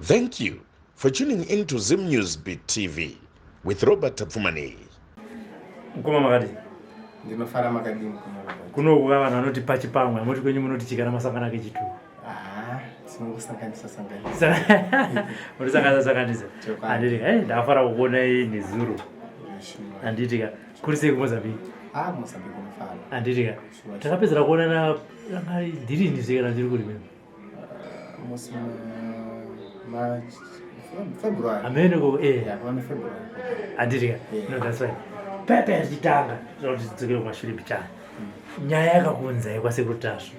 Thank you for tuning in to Zim News Beat TV with Robert Tapfumaneyi. Mukoma makadii? Ndinofara makadii mukoma Robert? Kunoku ka vanhu vanoti pachipamwe, hamoti kwenyu munoti chikana masangano kechitu. Ah, tinongosanganisa sanganisa. Munosanganisa sanganisa. Chokwadi. Handiti ka, eh ndafara kukuonai nezuro. Shuwa. Handiti ka, kuri sei kuMozambique? Ah, Mozambique unofara. Handiti ka. Shuwa. Takapedzera kuonana ranga ndirini zve kana ndiri kurime. Musi ma February. Hameno ko eh. Yeah, kuna February. Handiti ka. Yeah. No, that's fine. Pepe tichitanga, tinoda kuti tidzokere kumashure mbichana. Nyaya yakakuunzai kwaSekuru Tasvu.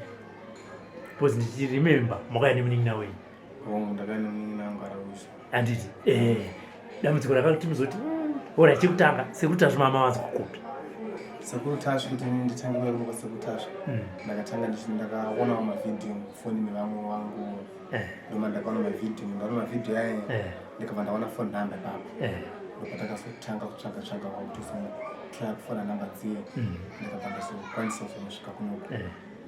Because ndichiremember makauya nemunin'ina wenyu. Hongu, ndakauya nemunin'ina wangu Araujo. Handiti eh dambudziko rakati muzoti ora chekutanga Sekuru Tasvu mama vanzwa kupi? Sekuru Tasvu kuti ini nditange kuuya kuno kwaSekuru Tasvu. Ndakatanga ndichi ndakaonawo mavhidhiyo mufoni mevamwe vangu. Ndoma ndakaona mavhidhiyo, ndaona mavhidhiyo aya ndikabva ndaona phone number ipapo. Ndopatakazotanga kutsvaga tsvaga kwakutozotraya kufona number dziye. Ndikabva ndazokwanisa kuzonosvika kunoku.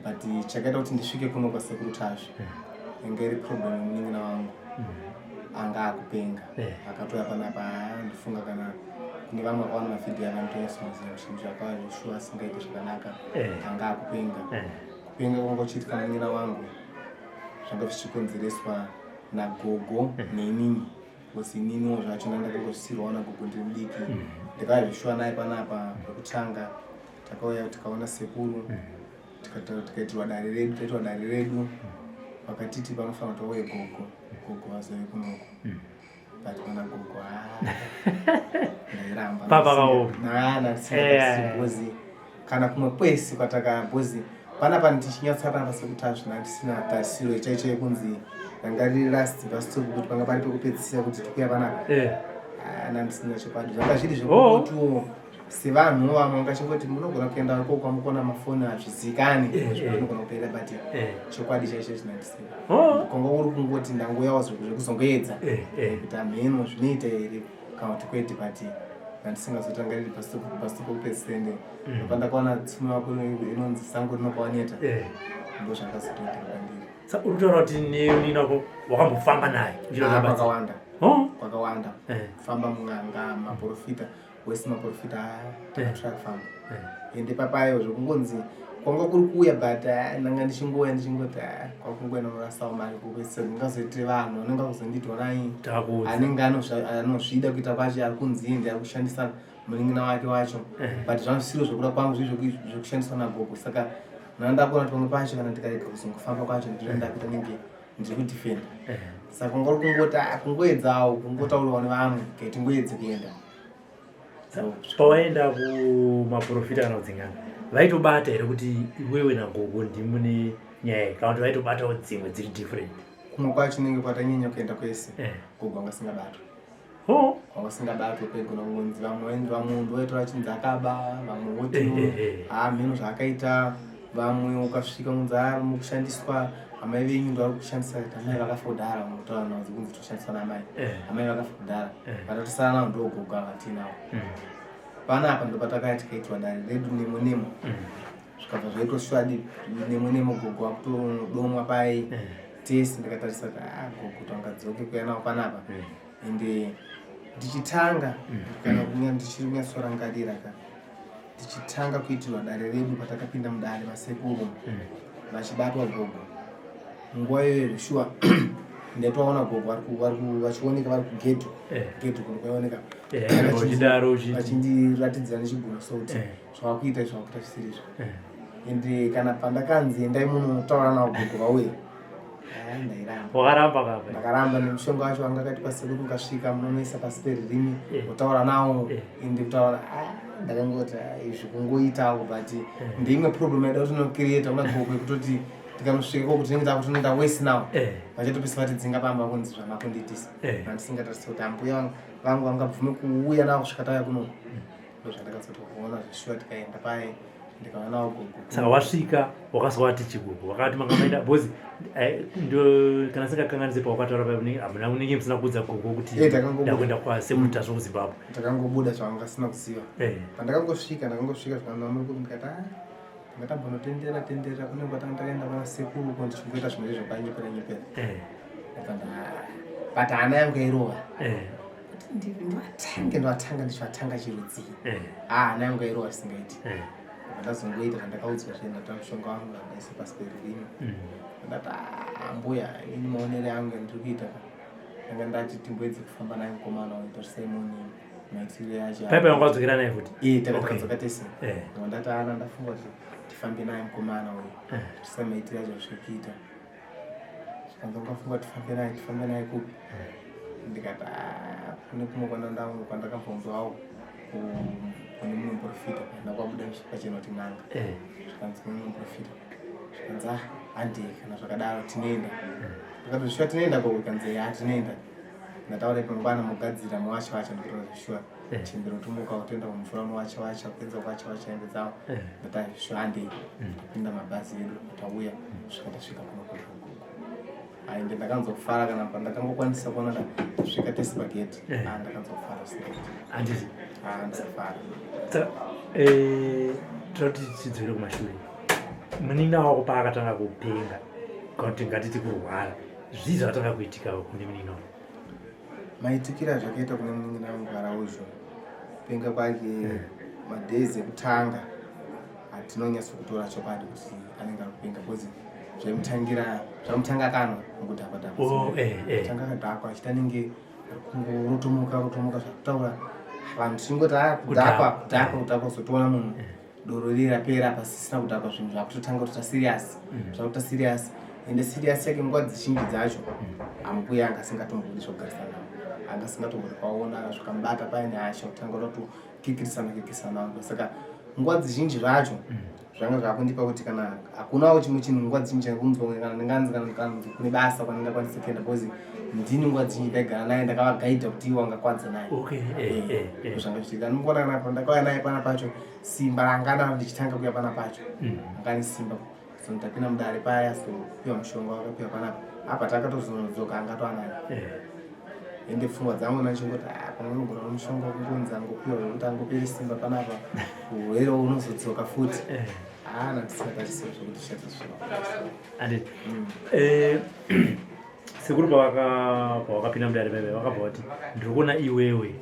But chakaita kuti ndisvike kuno kwaSekuru Tasvu inge iri problem yemunin'ina wangu anga akupenga. Akatouya panapa ndifunga kana kune vamwe vakaona mavhidhiyo avanotonyasoziva kuti zvinhu zvakava shuwa asingaiti zvakanaka. Anga akupenga. Kupenga kwanga kuchiitika munin'ina wangu zvanga zvichikonzereswa nagogo neinini. Because ininiwo zvacho ndandakangosirwawo nagogo ndiri mudiki. Ndakauya zvishuwa naye panapa pekutanga. Takauya tikaona sekuru, tikaitirwa dare redu, taitirwa dare redu. Vakatiti panofanira kuti vauye gogo, gogo vazouye kunoku. But pana gogo, ndairamba. Papa kaoma. Nah, because kana kumwe kwese kwataka because panapa ndichinyatsa panapa Sekuru Tasvu ndisina tarisiro chaicho yekunzi ranga riri last bus stop kuti panga pari pekupedzisira kuti tikuya panapa. Ndisina chokwadi zvanga zviri zvekutiwo sevanhu vamwe vangachingoti munogona kuenda ikoko kwamukona mafoni hazvizikani zvinogona kupera but chokwadi chaicho chinandisina. Kwanga uri kungoti ndangoyawo zvekuzongoedza kuti hamheno zvinoita here kana kuti kwete but ndandisingazotanga riri bus stop pekupedzisira ende pandakaona tsumo yako inonzi sango rinopa waneta ndo zvakazotoita kwandiri. Sa uri kutaura kuti nemunin'ina wako wakambofamba naye uchida kubatsira? Kwakawanda. Kwakawanda. Kufamba mun'anga, maprofita, wese maprofita aya takatry kufamba. Ende papayo zvokungonzi kwanga kuri kuuya but ndanga ndichingouya ndichingoti kwakungoenda unorasawo mari kupedzisira ndingazoitire vanhu vanenge vakuzonditi onai Takuudza. anenge anozvida kuita kwacho ari kunzi iye ndiye ari kushandisa munin'ina wake wacho. But zvanga zvisiro zvekuda kwangu zviri zvekushandiswa nagogo. Saka ndanga ndakuona kuti pamwe pacho kana ndikarega kuzongofamba kwacho ndinenge ndakuita nenge ndiri kudefenda. Saka kwanga kuri kungoti kungoedzawo kungotaurawo nevamwe kuti tingoedze kuenda. Pawaenda kumaprofita kana kudzin'anga vaitobata here kuti iwewe nagogo ndimune nyaya iyi kana kuti vaitobatawo dzimwe dziri different? Kumwe kwacho inenge kwatanyanya kuenda kwese gogo anga asingabatwi. Wanga asingabatwi kwegona kungonzi vamwe vainzi vamwe ndovaita vachinzi akaba, vamwe voti mheno zvaakaita, vamwe ukasvika kunzi mukushandiswa amai venyu ndo vari kushandisa kuti amai vakafa kudhara, vamwe kutaura navo kunzi toshandiswa naamai. Amai vakafa kudhara. Vatatosara navo ndo gogo ava tinavo. Panapa ndo patakaya tikaitirwa dare redu nemo nemo. Zvikabva zvaitwa swadi nemo nemo gogo akutodomwa pai. Tese ndikatarisa kuti gogo tangadzoke kuya navo panapa. Ende ndichitanga kana ndichiri kunyatsorangarira ka tichitanga kuitirwa dare redu patakapinda mudare vasekuru vachibatwa gogo nguva iyoyo shuwa ndaitovaona gogo vachioneka vari kugedho gedho kuno kwaioneka vachindiratidzira nechiguno so kuti zvavakuita zvakuita zvisiri izvo. Ende kana pandakanzi endai munotaura navo gogo vauye, ndairamba. Wakaramba kapa? Ndakaramba nemushonga wacho wanga akati sekuru mukasvika munonoisa pasi perurimi wotaura nawo. Ende kutaura ndakangoti izvi kungoitawo but ndeimwe problem yaida kuti inocreata kuna gogo yekutoti tikanosvika ikoko tinenge takutonoita worse now. Vachatopisa vatidzinga pamba kunzi zvamakundiitisa. Handisingatarisi kuti ambuya vangu vangabvume kuuya navo kusvika tauya kuno. Ndozvandakazotoona zveshuwa tikaenda paye ndikaona nawo gogo. Saka wasvika wakazwa wati chigogo wakati manga maenda because ndo kana singakanganise pawakataura paya unenge hamuna unenge musina kuudza gogo kuti ndakuenda kwaSekuru Tasvu kuZimbabwe. Takangobuda zvavanga vasina kuziva. Pandakangosvika ndakangosvika zvikanzi muri kupi ndikati ndakambonotendera tendera kune kwatanga takaenda kwana sekuru uko ndichingoita zvimwe zvekwanyepera nyepera. Ndakanda But hana yangu yairova. Ndivatange ndivatanga ndichivatanga chirudzii. Ah, hana yangu yairova zvisingaiti. Ndazongoita zvandakaudzwa zviye ndatora mushonga wangu ndaisa pasi perurimi. Ndati ah, mbuya ini maonero angu andiri kuita ka. Ndanga ndati timboedze kufamba naye mukomana uyu torisai muone maitiro acho. Paipa wanga wadzokera naye futi? Eh, takadzoka tese. Ndati ana ndafunga kuti tifambe naye mukomana uyu. Torisai maitiro acho zviri kuita. Zvikanzi ungafunga tifambe naye tifambe naye kupi? Ndikati ah, kune kumwe kwandandawo kwandakambonzwawo kune mumwe muprofita ndakwabuda pachena kuti n'anga. Zvikanzi kune mumwe muprofita. Zvikanzi ah, handei kana zvakadaro tinoenda. Ndikati zvishuwa tinoenda koko kanzi ya tinoenda. Ndataura kuti mangwana mogadzira mowacha wacha ndikutora zvishuwa. Chembero tomuka kutoenda kumvura unowacha wacha kupedza kuwacha wacha hembe dzavo. Ndati zvishuwa handei. Tapinda mabhazi edu tauya svika tasvika kuno kugogo. Ainde ndakanzwa kufara kana pandakangokwanisa kuona tasvika tese pagate. Ah ndakanzwa kufara singaiti. Handiti. Ah ndakafara. Saka eh toti tidzokere kumashure. Munin'ina wako paakatanga kupenga kana kuti ngatiti kurwara zvii zvakatanga kuitika kune munin'ina wako? Maitikira zvakaita kune munin'ina wangu Arauzho kupenga kwake madays ekutanga hatinonyatso kutora chokwadi kuti anenge ari kupenga because zvaimutangira zvamutanga akanwa mukudhakwa dhakwa Oh, eh, eh. tanga akadhakwa achiti anenge kungorotomoka rotomoka zvakutaura vanhu tichingoti a kudhakwa kudhakwa kudhakwa kuzotoona munhu doro riri rapera pasisina kudhakwa zvinhu zvakutotanga kutoita serious zvakuita serious ende serious yake nguva dzizhinji dzacho ambuya anga asingatombodi zvokugarisana navo anga asingatombodi kwaona zvakamubata paine hasha kutanga kuda kutokikirisana kikirisana navo saka nguva dzizhinji zvacho zvanga zvakundipa kuti kana hakunawo chimwe chinhu nguva dzizhinji chakunzwa kana ndinganzi kana kune basa kwandingakwanisa kuenda because ndini nguva dzizhinji ndaigara naye ndakavagaidha kuti iwo angakwanisa naye. Okay, eh, eh, eh. Zvanga zvichiita ndinokuona kana pandakauya naye pana pacho simba ranga anaro ndichitanga kuuya pana pacho anga ane simba so ndapinda mudare paya so kupiwa mushonga wakapiwa panapa apa takatozonodzoka angatoanayo. Ende pfungwa dzangu ndachingoti ah, pamwe unogona mushonga wekungonzi angopiwa wekuti angopere simba panapa urwere unozodzoka futi. Ah, ndisingatarisira zvekuti zvichazosvika. Handiti. Sekuru pavakapinda mudare paipai vakabva vati ndiri kuona iwewe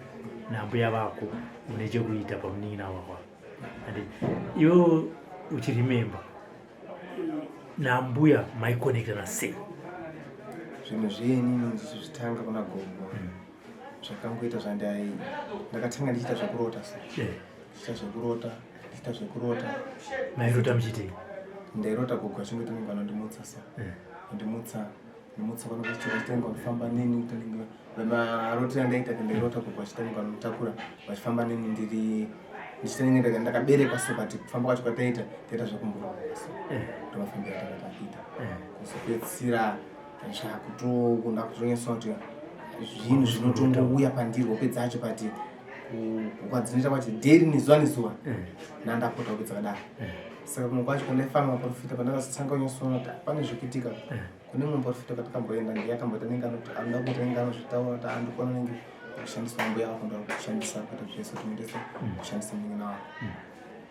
nambuya vako une chekuita pamunin'ina wako. Handiti. Iwewe uchiremember nambuya maikonectana sei? Zvinhu zvenini ndichizvitanga kuna gogo zvakangoita zvandai ndakatanga ndichiita zvekurota so ndichiita zvekurota ndichiita zvekurota. Mairota muchiitei? Ndairota gogo achingoita nenge vanondimutsa so ndimutsa ndimutsa vanochitenga vanofamba neni kutanenge marotero andaita ndairota gogo vachitenga vanomutakura vachifamba neni ndiri ndichitanenge ndakaberekwa so but kufamba kwacho kwataita taita zvekumburuka so ndomafambiro atanga takuita kuzopedzisira zvakutokunda kutonyatsoona kuti zvinhu zvinotongouya pandiri hope dzacho but kwadzinoita kwacho daily nezuva nezuva nandapota hope dzakadaro. Saka kumwe kwacho kwandaifamba maprofita pandakazotanga kunyatsoona kuti pane zvekuitika kune mumwe muprofita kwatakamboenda ndiye akamboita nenge anoda kuita nenge anozvitaura kuti andikuona nenge kushandiswa mbuya wako ndoda kushandisa kuita zvese kuti muendese kushandisa munin'ina wako.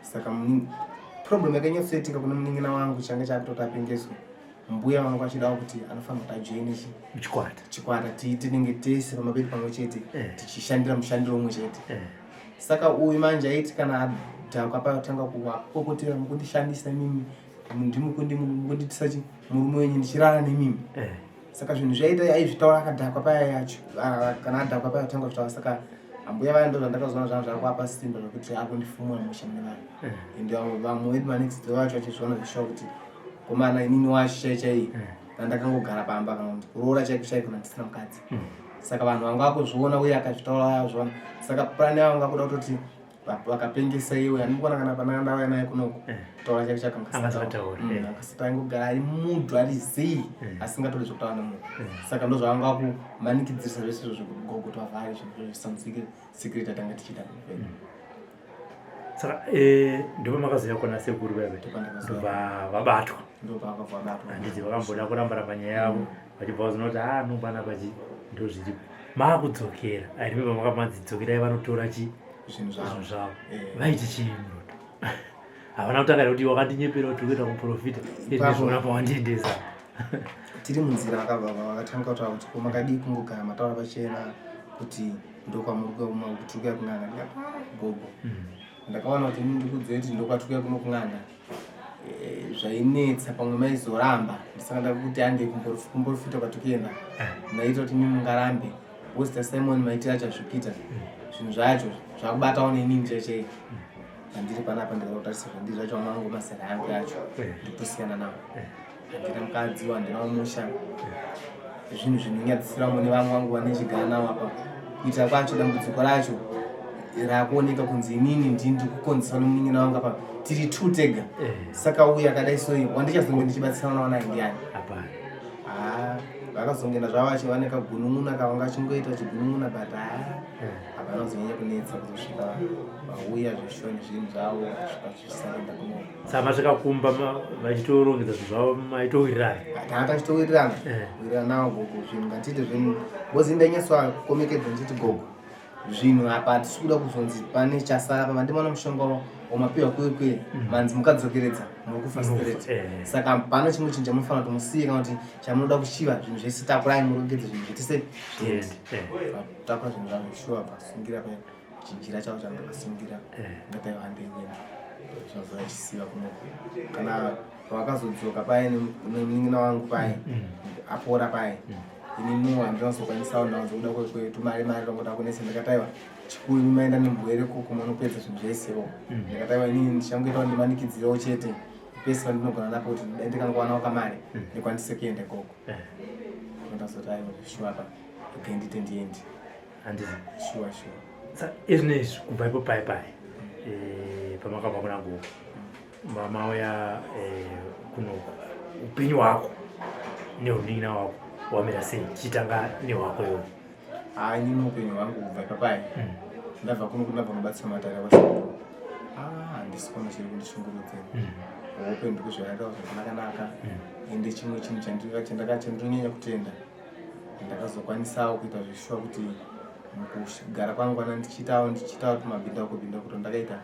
Saka problem yakanyatsoitika kune munin'ina wangu changa chakutoti apengeswe mbuya vangu vachidawo kuti anofanira kuti ajoine chikwata chikwata tinenge tese pamabedi pamwe chete tichishandira mushandiro umwe chete. Saka uyu manje aiti kana adhakwa payotanga kuvapopotera mukundishandisa mimi ndimukunditisa murume wenyu ndichirara nemimi. Saka zvinhu zvaita aizvitaura akadhakwa paya yacho kana adhakwa paya otanga kuzvitaura. Saka ambuya vaya ndo zvandakazoona zvanga zvakuapa simba zvekuti akundifumura musha mune vanhu. Ende vamwe vedu manext door vacho vachizviona zvishuwa kuti komana inini wacho chai chai ndandakangogara pamba kana kuti kuroora chaiko chaiko ndisina mukadzi. Saka vanhu vanga vakuzviona uye akazvitaura azviona. Saka plan yavo vanga kuda kutoti vakapengesa iwe andikuona kana pana ndauya naye kunoku kutaura chaiko chaiko angasataura. Angasataura angogara ari mudhu ari zii asingatori zvekutaura nemunhu. Saka ndo zvavanga vakumanikidzirisa zvese izvo zvekugogo kuti vavhare zvinhu zvisanzwike secret atanga tichiita. Saka ndipo makazoya kuona sekuru veve ndobva vabatwa. Handiti vakamboda kuramba ramba nyaya yavo vachibva vazoona kuti ah no panapa chi ndo zviripo. Makudzokera. I remember makamanzi dzokerai vanotora chi zvinhu zvavo. Vaiti chii muroto? Havana kutanga kuti wakandinyepera kuti ukuenda kumuprofita. Ndizvona pawandiendesa. Tiri munzira vakabva vakatanga kutaura kuti ko makadii kungogara mataura pachena kuti ndokwamuri kuya kun'anga. Ndikati ah, gogo, ndakaona kuti ini ndikudzei kuti ndokwatiri kuya kuno kun'anga, zvainetsa pamwe maizoramba. Ndisaka ndakuti handei kumborofita kwatikuenda, ndaita kuti imi mungarambe wosita Simon maitiro acho azvikuita zvinhu zvacho zvakubatawo nenini chaichai pandiri panapa. Ndikada kutarisa zvandiri zvacho, vamwe vangu mazera angu yacho ndikutosiyana nawo, handina mukadzi, handina musha, zvinhu zvinonyadzisira mune vamwe vangu vanechigara navo apa. Kuita kwacho dambudziko racho rakuoneka kunzi inini ndini ndikukonzesa nemunin'ina wangu apa, tiri two tega. Saka uya akadai soi wandichazonge ndichibatsirana nawo naye ndiani? Hapana. Ah, vakazongenda zvavo vachiva nekagunun'una kavanga vachingoita chigunun'una, but haa, hapana kuzonyanya kunetsa kuzosvika vauya zveshuwa nezvinhu zvavo kusvika zvichisaenda kuno. Saka masvika kumba vachitorongedza zvinhu zvavo, maitowirirana? Tanga tachitowirirana. Wirirana nawo gogo, zvinhu ngatiite zvinhu because ndanyatsoa kukomekedza ndichiti, gogo, zvinhu apa hatisi kuda kuzonzi pane chasara pa mandimana mushonga wamapiwa kwekwe, manzi mukadzokeredza muri kufa straight. Saka pana chimwe chinhu chamunofanira kuti musiye kana kuti chamunoda kuchiva, zvinhu zvese takurai murongedze zvinhu zvitise. Tiende. Takura zvinhu zvavo shuwa, pasungira pa chinjira chavo chandakasungira. Ndataiva handei kuenda zvazova chisiva kuno. Kana vakazodzoka paye nemunin'ina wangu paye apora paye, ininiwo handinozokwanisawo nhau dzokuda kwetumari mari tongoda kunetsa. Ndakataiwa chikuru maenda nemurwere koko munopedza zvinhu zvesewo. Ndakataiwa inini ndichangoitawo ndimanikidzirewo chete pese pandinogona napo kuti dai ndikangowanawo kamari ndikwanise kuenda ikoko. Ndazoti aiwa, shuwa pa okay, ndite ndiende. Handiti? Shuwa shuwa. Saka izvinezvi kubva ipo pai pai pamakabva kuna gogo mamauya kunoku, upenyu hwako nehunin'ina wako wamira sei? Tichitanga nehwako iwo. Haa, inini upenyu hwangu kubva ipapai ndabva kuno kuti ndabva kunobatsira matare akwasiko, handisi kuona chiri kundishungurudza. Hope ndikuzviraitawo zvakanaka-naka. Ende chimwe chinhu chandinonyanya kutenda, ndakazokwanisawo kuita zveshuwa kuti mukugara kwangu ana ndichiitawo tumabhindauko bhindauko twandakaita,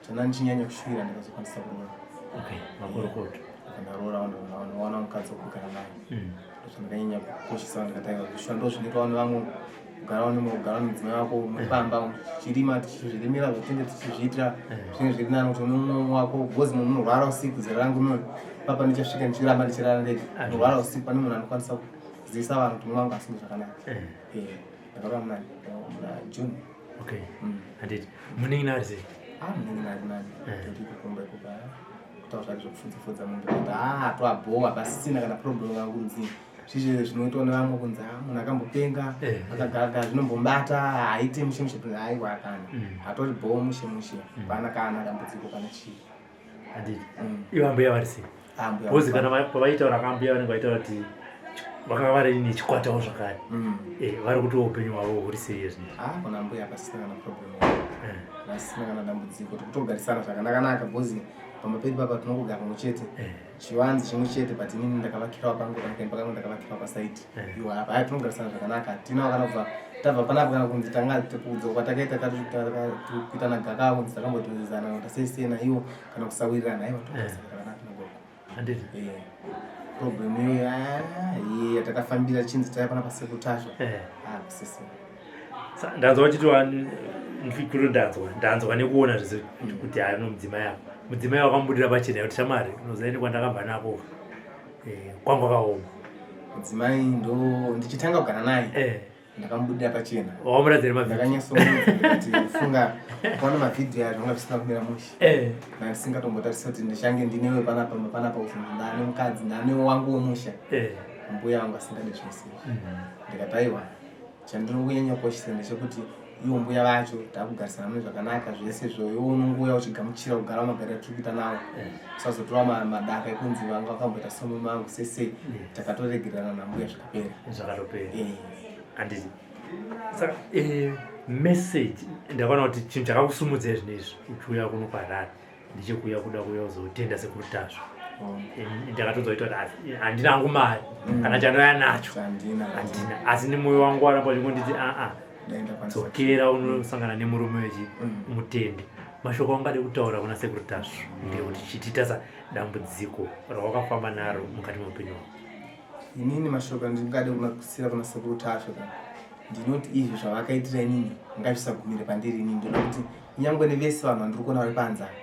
chana ndichinyanya kushuvira, ndakazokwanisa kuroora. Okay, makorokoto. Ndaroora, ndawana mukadzi wekugara naye. Ndakanyanya kukoshesa, ndikatanga kushuwa ndo zvinoitwa nevamwe, kugara nemudzimai wako muri pamba muchirima, tichizvirimira zvatinge tichizviitira zvinenge zviri nani kuti unomwe wako because munhu unorwara usiku. Zera rangu inoni papa ndichasvika ndichiramba ndichirara ndega, unorwara usiku, pane munhu anokwanisa kuzivisa vanhu kuti mumwe wangu asinge zvakanaka. Ndakarora muna June. Okay. Handiti munin'ina ari sei? Ah, munenge ari nani. Toti kukumba ikupa kutaura zvake zvekufudza-fudza munhu kuti haa, twabhowa, pasisina kana problem yangu kunzi zvizve zvinoitwa nevamwe kunzi ah, munhu akambopenga akagaraga zvinombomubata, haaite mushe mushe. Aiwa, kana hatori bhowo mushe mushe, pana kana dambudziko kana chii. Handiti ivo ambuya vari sei? Ah, mbuya. Because kana pavaitaura kambuya vanenge vaitaura kuti vakanga vari nechikwatawo zvakare. Vari kuti upenyu hwavo huri sei izvinezvi? Ah, kuna mbuya pasina kana problem, pasina kana dambudziko, tikutogarisana zvakanaka-naka because pamba pedu papa tinongogara pamwe chete, chivanze chimwe chete, but inini ndakavakirawo pangu, pakaimba kangu ndakavakirawo pasaidi. Iwo apa hai, tinogarisana zvakanaka, hatina kana kubva tabva panapa kana kunzi tanga kudzoka kwatakaita kuita nagaka kunzi takambotozana kana sei sei naiwo kana kusawirirana. Aiwa, togarisana zvakanaka nagogo. Handiti? Problem iyoyo, ah, iye yatakafambira chinzi taya pana pasekutasva, ah, kusisina. Ndanzwa vachiti ndikuro ndanzwa nekuona zvese kuti hayi, no, mudzimai ako, mudzimai wakamubudira pachena kuti shamwari, unoziva ini kwandakabva nako kwangu kwakaoma. Mudzimai ndo ndichitanga kugara naye ndakamubudira pachena. Wakamuradzira mavhidhiyo? Ndakanyatsomuudza ndikati, funga kuona mavhidhiyo aya zvanga zvisina kumira mushe. Ndandisingatombotarisa kuti ndichange ndinewe panapa panapa kuzonzi ndaane mukadzi, ndaane wangu womusha. Mbuya vangu asingade zvese. Ndikati aiwa, chandiri kunyanya kukoshesa ndechekuti iwo mbuya vacho takugarisana mune zvakanaka zvese zvo, iwo unongouya uchigamuchira kugara magariro atiri kuita nawo. Usazotora madaka ekunzi vanga vakamboita somume vangu sesei. Takatoregererana nambuya zvikapera. Zvakatopera. Handiti? Saka message, ndakaona kuti chinhu chakakusumudzai zvinezvi uchiuya kuno kuHarare ndechekuuya kuda kuuya kuzotenda Sekuru Tasvu. Ndakatonzwa kuita kuti handina hangu mari kana chandauya nacho. Handina. Handina, asi nemwoyo wangu waramba uchingonditi aa, Dai ndakwanisa. Dzokera unosangana nemurume wechi mutende. Mashoko aungade kutaura kuna Sekuru Tasvu ndekuti chitiita sa dambudziko rawakafamba naro mukati meupenyu hwako? Inini mashoko andingade kunakusira kuna Sekuru Tasvu ka ndinoti izvi zvavakaitira inini ngazvisagumire pandiri inini. Ndinoda kuti kunyangwe nevese vanhu vandiri kuona vari panze apa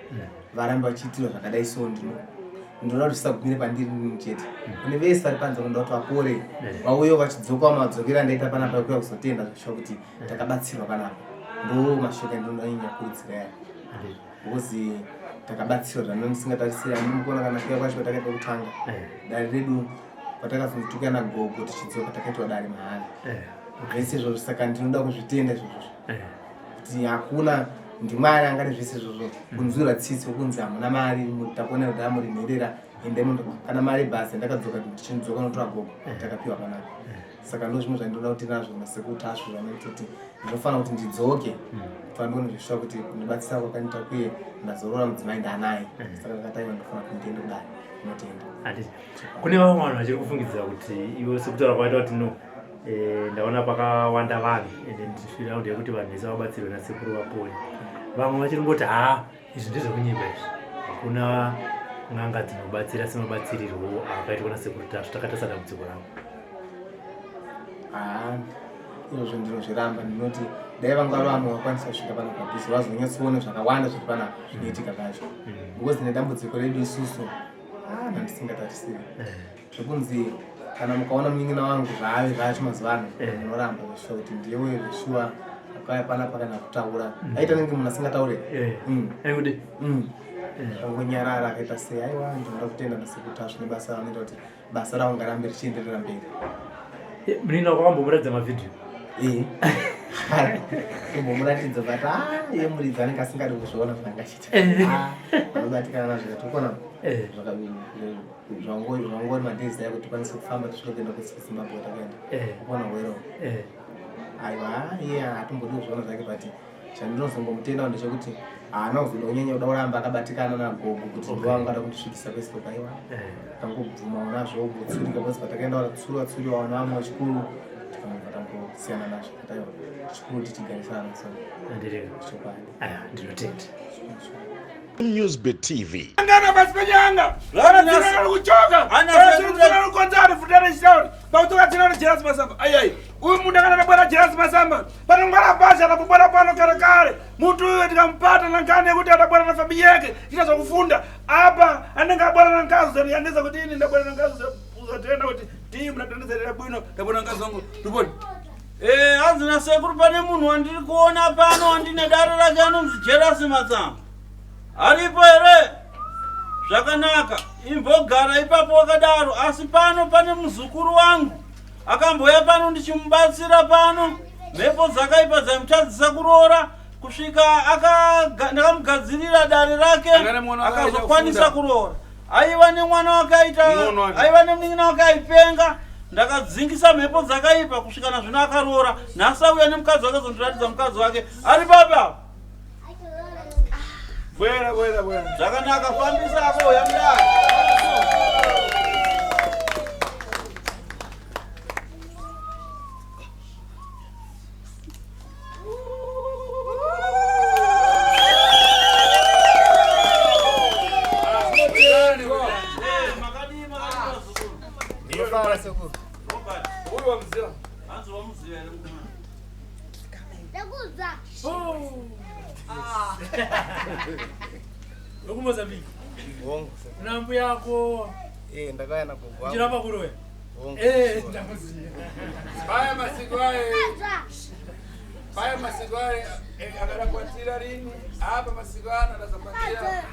varambe vachiitirwa zvakadai so ndino ndinoda kuti zvisagumire pandiri inini chete. Kune vese vari panze vanoda kuti vapore vauyewo vachidzokawo madzokero andaita panapa ekuuya kuzotenda zveshuwa kuti takabatsirwa panapa. Ndo mashoko andinoda kunyanya kukurudzira aya. Because takabatsirwa zvandisingatarisiri andinokuona kana kuya kwacho kwatakaita kutanga dare redu patakazonzi tikuya nagogo tichidzoka takaitwa dare mahara zvese izvozvo saka ndinoda kuzvitenda izvozvo kuti hakuna ndimwari angade zvese izvozvo kunzwirwa tsitsi wekunzi hamuna mari takuona kuti amuri nherera ende munhu kana mari bhazi ndakadzoka tichidzoka notora gogo takapiwa panapa saka ndo zvimwe zvandinoda kuti nazvo nasekuru Tasvu zvanoita kuti ndinofanira kuti ndidzoke kuti vandione zveshuwa kuti kundibatsira kwakanita kuye ndazorora mudzimai ndanaye saka ndakataiwa ndinofanira kuti ndiende kudare ndinotenda. Handiti kune vamwe vanhu vachiri kufungidzira kuti iwe sekutaura kwaita kuti no ndaona pakawanda vanhu ende ndifira kuti yekuti vanhu vese vabatsirwe nasekuru vapore. Vamwe vachiri kungoti haa izvi ndezvekunyepa izvi, hakuna n'anga dzinobatsira semabatsirirwo akaitwa nasekuru Tasvu, takatarisa dambudziko ravo. Haa izvozvo ndinozviramba, ndinoti dai vanga vari vamwe vakwanisa kusvika panapa padhuze vazonyatsoona zvakawanda zviri panapa zvinoitika zvacho because nedambudziko redu isusu ndandisingatarisiri zvekunzi kana mukaona munin'ina wangu zvaave zvacho mazuva ano munoramba zveshuwa kuti ndiwe zveshuwa akauya panapa kana kutaura aita nenge munhu asingataure. Aikuti Angonyarara akaita sei. Aiwa ndinoda kutenda nasekuru Tasvu nebasa ravanoita kuti basa ravo ngarambe richienderera mberi. Munin'ina wako wakambomuratidza mavhidhiyo? Kumbomuratidza but iye muridzi anenge asingadi kuzviona zvaangachiita. Anobatikana nazvo zvatokona zvangori madays ayo kuti tikwanise kufamba tisvike kuenda kuZimbabwe kwatakaenda kuona hwero. Aiwa iye haatombodi kuzviona zvake but chandinozongomutendawo ndechekuti haana kuzoda kunyanya kuda kuramba akabatikana nagogo kuti ndiwo angada kundisvikisa kwese uko. Aiwa tangobvumawo nazvo kungotsurika because patakaenda watatsuriwa tsuriwa vana vamwe vechikuru tikangobva tangosiyana nazvo kuti aiwa chikuru tichigarisana so chokwadi. Aiwa ndinotenda. Newsbit TV. Ngana pasi penyanga. Vana kuchoka. Ana rukonzani futare chitauri. Pakutoka tsina Jerasi Masamba. Ai ai. Uyu munhu akana bwana Jerasi Masamba. Panongwara basa anapobwana pano kare kare. Muntu uyu tikampata nankani yekuti adabwana na familia yake. Chita zvokufunda. Apa anenge abwana na nkazo zaniyangiza kuti ini ndabwana na nkazo uzatenda kuti timu natandizerera bwino ndabwana nkazo wangu. Tuponi. Hanzi nasekuru pane munhu wandiri kuona pano wandine dare rake anonzi Jerasi Matsamba. Aripo here? Zvakanaka, imbogara ipapo wakadaro. Asi pano pane muzukuru wangu akambouya pano ndichimubatsira pano. Mhepo dzakaipa dzaimutadzisa kuroora kusvika ndakamugadzirira dare rake akazokwanisa kuroora. Aiva nemwana wake aita, aiva nemunin'ina wake aipenga. Ndakadzingisa mhepo dzakaipa kusvika nazvino akaroora. Nhasi auya nemukadzi wake azondiratidza mukadzi wake. Ari papi apa? Bwera, bwera, bwera. Zvakanaka, fambisa ako uya mudare. Ndinofara sekuru. Uyu wamuziva. Hanzi wamuziva here mukomana? WekuMozambique. Una mbuya yako. Ndakauya nagogo wangu. Uchiramba kuroya. Hongu. Ndamuziva. Paya masiku aye. Paya masiku aye akadakwatira rini? Apa masiku ano adazakwatira.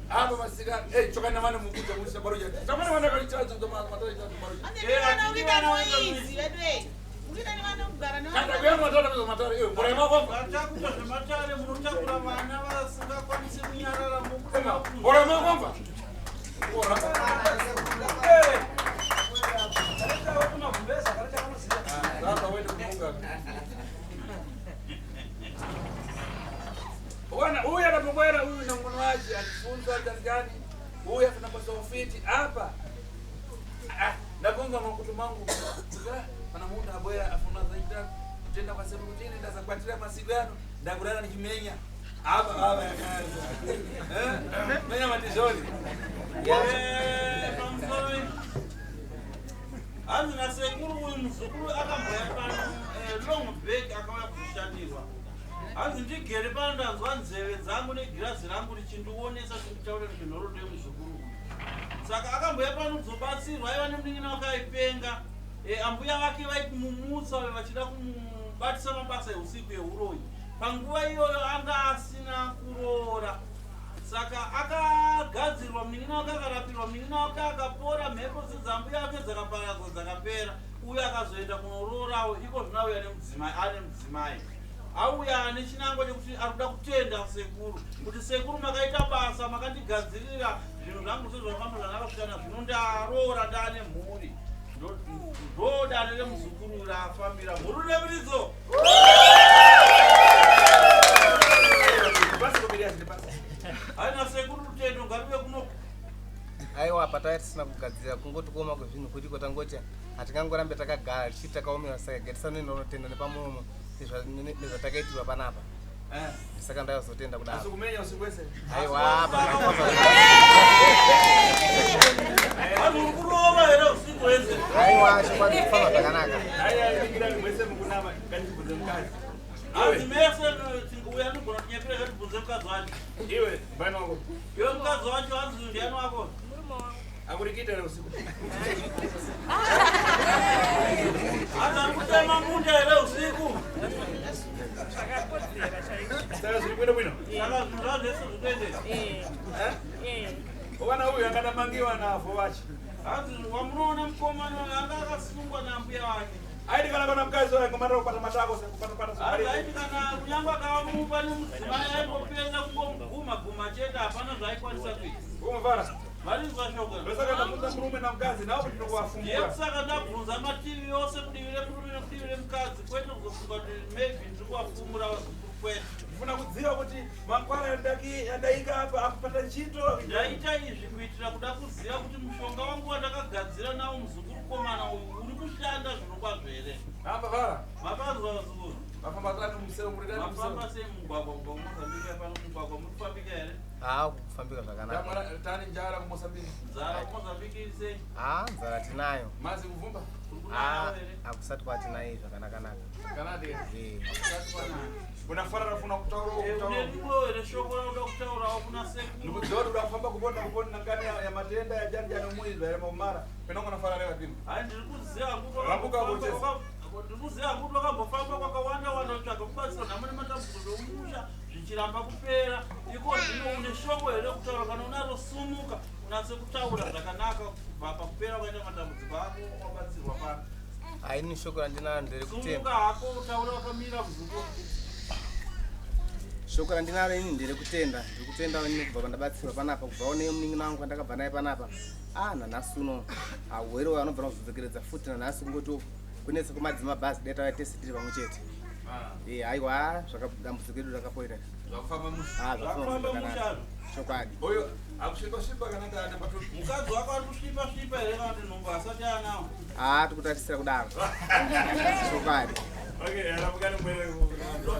Apa masiku ano. Chokana vana mukuja mucha baruja. Chamana vana kalichazo ndo matari chazo baruja. Kana kuya matari ndo matari. Bora mako. Vatakura zvematare munotakura vana vasingakwanisi kunyarara mukuti. Bora mako. Bora. Sasa wewe kumunga. Bwana huyu anapobwera huyu na mkono wake alifunzwa kazi gani? Huyu afuna pasa ufiti hapa. Ndagonga makutu mangu. Sasa pana mundu abwera afuna zaita kutenda kwa sababu tena ndaza kwatira masiku yano ndakurara nichimenya. Hapa baba yakaanza. Menya matizoni. Pamsoro. Hanzi nasekuru uyu muzukuru akamboya pano eh, long back akauya kuzoshandirwa. Hanzi ndigere pano ndanzwa nzeve dzangu negirazi rangu richindionesa sinditaure nezvenhoroondo yemuzukuru uyu. Saka akamboya pano kuzobatsirwa aiva nemunin'ina wake aipenga. E, ambuya vake vaikumumutsa vachida kumubatisa mabasa eusiku euroyi. Panguva iyoyo anga asina kuroora. Saka akagadzirwa munin'ina wake akarapirwa munin'ina wake akapora mhepo dzedzambuya ake dzakaparadzwa dzakapera uyo akazoenda kunoroораwo iko zvino auya nemudzimai ane mudzimai auya ane chinangwa chekuti ari kuda kutenda sekuru kuti sekuru makaita basa makandigadzirira zvinhu zvangu sezvafamba zvakanaka kusvikana zvino ndaroora ndaane mhuri ndo dare remuzukuru rafambira mhuru nemuridzo Haina sekuru rutendo ngaruve kuno. Aiwa apa taiva tisina kugadzira kungoti kuoma kwezvinhu kuriko tangoti hatingangorambe takagara tichiti takaomerwa saka gatisanoenda unotenda nepamuromo nezvatakaitirwa panapa. Eh. Saka ndakazotenda kudaro. Asi kumenya usiku wese. Aiwa apa Vanhu kurova here usiku wese? Aiwa chokwadi kufamba zvakanaka. Aiwa ndingira mwese mukunama ngandibvunze mukadzi. Hanzi mese uya anogona kunyepera ngatibvunze mukadzi wacho. Iwe mbani wako. Iwe mukadzi wacho hanzi ndiani wako? Murume wangu. Akurikita here usiku? Hanzi ari kutema munda here usiku? Zvakakodzera chaizvo. Saka zviri bwino bwino. Saka zvinhu zvazvo zvese zvikuendesa. Eh. Eh? Eh. Wana uyu akadamangiwa navo vachi. Hanzi wamunoona mukomana uyu anga akasungwa nambuya wake. Aiti kana kana mukadzi wake ngomara kupata matako kupata pata Hanzi aiti kana kunyange akavamupa nemudzimai aingopedza kungomuguma guma chete hapana zvaaikwanisa kuita. Umuvara. Marinzwa shoko. Ndosaka ndabvunza murume namukadzi nawo kuti ndinokuvafumbura. Yekusaka ndabvunza mativi yose kudivi remurume nekudivi remukadzi kwete kuzofunga kuti maybe ndiri kuvafumura vazukuru kwete. Ndifuna kuziva kuti mangwana yandaika apa akupata ntchito. Ndaita izvi kuitira kuda kuziva kuti mushonga wangu wandakagadzira nawo muzukuru komana uyu uri kushanda zvinokwazvo here. Hamba vara. Mapanzwa vazukuru. Mafamba tatu musero muri tatu musero. Mafamba sei mumugwagwa kubva kuMozambique pano mumugwagwa muri kufambika here? Haa kufambika zvakanaka. Tamara tani njara kuMozambique. Nzara kuMozambique iri sei? Haa nzara tinayo. Mazi kuvumba. Kuri kunayawo Haa here? hakusati kwatinayo zvakanaka naka. Kana ndi. Eh. Hakusati kwanaya. Unafara rafuna kutaura Eh, kutaura. une rudo here shoko rauda kutaurawo kuna sekuru? Ndikudziwa kuti uda kufamba kupona kupona ngani ya matenda ya jani jani muizwa ya maumara. Pena unafara leo kini. Hayi ndiri kuziva hangu Rambuka kuchesa. ndiri kuziva hangu kuti wakambofamba kwakawanda wanda kutsvaga kubatsirwa nhamo nematambudziko zvomusha zvichiramba kupera iko zvino une shoko here kutaura kana unaro sumuka unatse kutaura zvakanaka kubva pakupera kwaita matambudziko ako wabatsirwa pano. Haini shoko randinaro nderekutenda. Sumuka hako utaure wakamira muzukuru. Shoko randinaro ini nderekutenda. Ndiri kutendawo ini kubva pandabatsirwa panapa kubvawo nemunin'ina wangu wandakabva naye panapa. Ah nanhasi uno ahwere uyo anobva kuzodzokeredza futi nanhasi kungoti kunetsa kwemadzima bhazi dai tauya tese tiri pamwe chete. Eh aiwa zvakadambudziko redu rakapoera. Zvakufamba musha. Ah zvakufamba Zvakufamba musha. zvakanaka. Chokwadi. Uyo akusvipa svipa kana kana patu. Mukadzi wako ari kusvipa svipa here kana kuti nhumbu asati anawo? Ah tikutarisira kudaro. Chokwadi. Okay, ramukani mwere.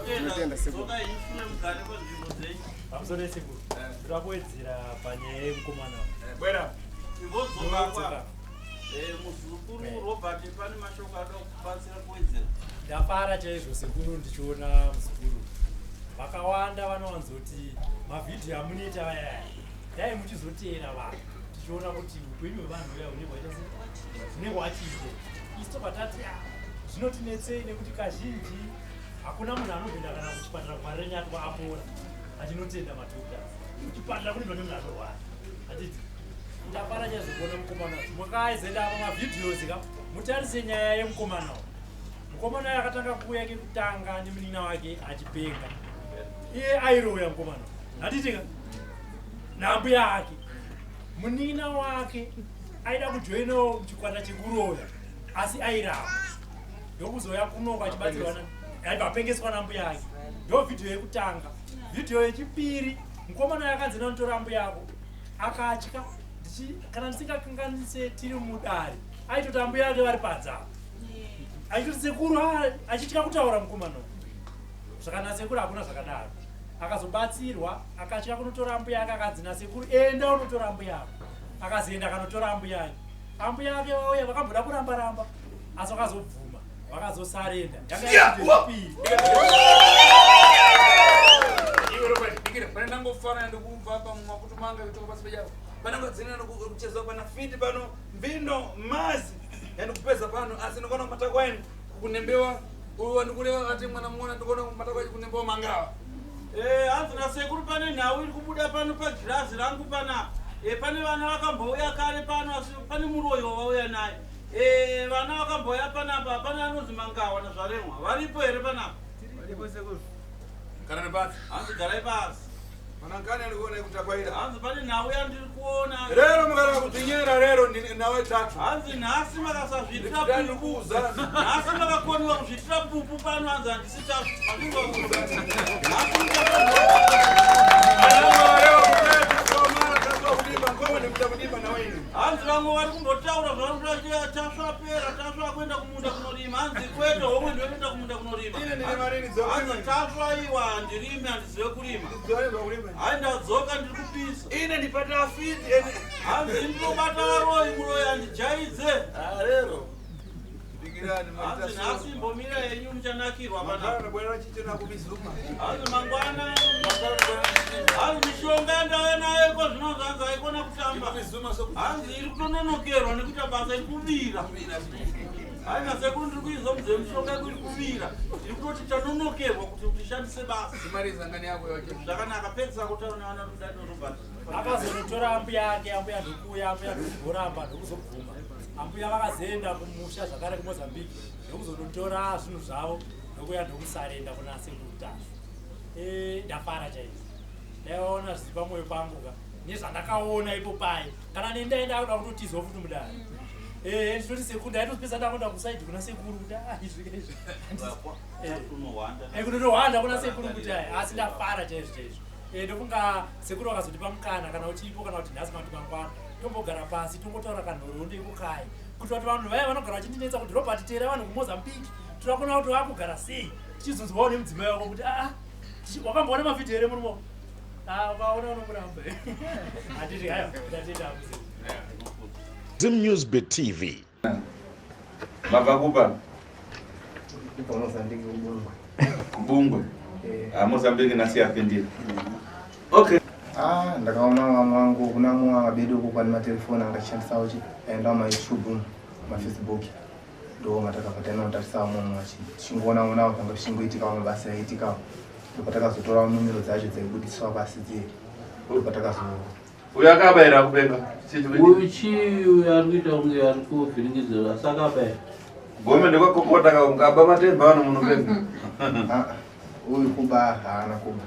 Tinotenda sekuru. Dzokai ishure mugare panzvimbo dzenyu. Pamusoro sekuru. Ndoda kuwedzera panyaya yemukomana. Bwera. Imbodzoka kwa. Eh, muzukuru Robert pane mashoko ada kubatsira kuwedzera. Ndafara chaizvo sekuru ndichiona muzukuru. Vakawanda vanowanzoti mavhidhiyo amunoita vaya dai muchizoteera vanhu tichiona kuti upenyu hwevanhu uya hunenge hwaita sei hunenge hwachinja. Isu tobva tati ah, zvinotinetsei nekuti kazhinji hakuna munhu anoenda kana kuchipatara kuMarirenyatwa apora achinotenda madoctors. Kuchipatara kunoendwa nemunhu anorwara. Hatiti ndafara chaizvo kuona mukomana wacho. Mukaizoenda apa mavhidhios ka mutarise nyaya yemukomana uyu. Mukomana uyu akatanga kuuya kekutanga nemunin'ina wake achipenga. Iye airoya mukomana. Hatiti ka nambuya ake. Munin'ina wake aida kujoinawo chikwata chekuroya asi airamba. Ndokuzouya kunoko achibatsirwa aibva apengeswa nambuya ake. Ndo vhidhiyo yekutanga. Vhidhiyo yechipiri mukomana uyu akanzi nanotora ambuya ako akatya kana ndisingakanganise tiri mudare aitoti ambuya ake vari panze apa achitoti sekuru achitya kutaura mukomana uyu. Zvakana sekuru hakuna zvakadaro. Akazobatsirwa akatya kunotora ambuya ake akanzi nasekuru enda unotora ambuya ako. Akazoenda akanotora ambuya ake. Ambuya vake vauya vakamboda kuramba ramba asi vakazobvuma vakazosarenda. Iwe Robert, dikira, pane ndangofana ndikubva pamumakutu manga kutoka pasi pejavo. Pane ngadzina ndikuchezwa pana fiti pano mbindo mazi yandikupedza pano asi ndikuona matako aini kunembewa uyu wandikureva ati mwana muona ndikuona matako achi kunembewa mangawa. Eh, hanzi nasekuru pane nhau iri kubuda pano pagirazi rangu panapa. Eh, pane vana vakambouya kare pano asi pane muroyi wavauya naye. Eh, vana vakambouya panapa pane anonzi Mangawa naZvaremwa. Varipo here panapa? Varipo sekuru. Kana nepasi. Hanzi garai pasi. Manankani ari kuona kutapaira. Hanzi pane nhau yandiri kuona. Rero mukara kudzinyera rero nawe tatu. Hanzi nhasi makasazviitira pupu. Nhasi makakoniwa kuzviitira pupu pano hanzi handisi tatu. Nhasi Hanzi vamwe vari kumbotaura zvavari kuda tasvapera tasva kuenda kumunda kunorima hanzi kwete homwe ndoinoenda kumunda kunorima. Hanzi tasva iwa handirimi handizive kurima. Hai ndadzoka ndiri kupisa. Ine ndipata afiti ene. Hanzi ndinobata varoyi muroyi handijaidze. Ah, rero. Dikirani Hanzi nhasi imbomira yenyu muchanakirwa panapa. Bwana chichena kumizuma. Hanzi mangwana. Hanzi mishonga yandauya nayo iko zvino zvanzi haikona kutamba. Hanzi iri kutononokerwa nekuita basa iri kuvira. Hayi nasekuru ndiri kuizwa mudziyo mishonga yedu iri kuvira. Iri kutoti tanonokerwa kuti tishandise basa. Zvakanaka pedzisa kutaura nevana Rudadi Robert. Akazonotora ambuya ake, ambuya ndokuuya, ambuya ndokugoramba ndokuzobvuma. Ambuya vakazoenda kumusha zvakare kuMozambique ndokuzonotora zvinhu zvavo ndokuuya ndokusarenda kuna sekuru Tasvu. Eh, ndafara chaizvo. Ndaiona zviri pamwoyo pangu ka nezvandakaona ipo paye. Kana neni ndaenda kuda kutotizawo futi mudare. Eh, ndinoti sekuru ndaitopedza ndakuenda kusaidi kuna sekuru kuti ah izvi izvi. Eh, eh, kunotohwanda kuna sekuru kuti ai asi ndafara chaizvo chaizvo. Eh, ndofunga sekuru vakazotipa mukana kana uchipo kana kuti nhasi kana kuti mangwana tombogara pasi tongotaura kanhoroondo ikokai kuitira kuti vanhu vaya vanogara vachindinetsa kuti Robert teera vanhu kuMozambique toda kuona kuti vakugara sei tichizonzwawo nemudzimai wako kuti aa wakamboona mavhidhiyo here murume wako? Ah, ukaona unomuramba handiti hayo ndatenda hangu sekuru. Zim News Bit TV. Mabva kupa? Kubva Mozambique kuBungwe. Kubungwe. Eh. Ah, Mozambique nasi yapindira. Okay. Ah, ndakaona vamwe vangu kuna mumwe vabedu uko kwani matelefoni anga achishandisawo chi aenda ma YouTube, ma Facebook. Ndo matakabva tainotarisa vamwe vachi tichingoona onawo zvanga zvichingoitika mabasa aiitikawo. Ndopatakazotora numero dzacho dzaibudiswa pasi dziye. Ndopatakazo Uyu akabaira kupenga. Uyu chii uyu ari kuita kunge ari kuvhiringidzira asi akabaira. Gome ndekwakokota ka ungaba matemba vanhu munopenga. Ah, uyu kuba haana kuba.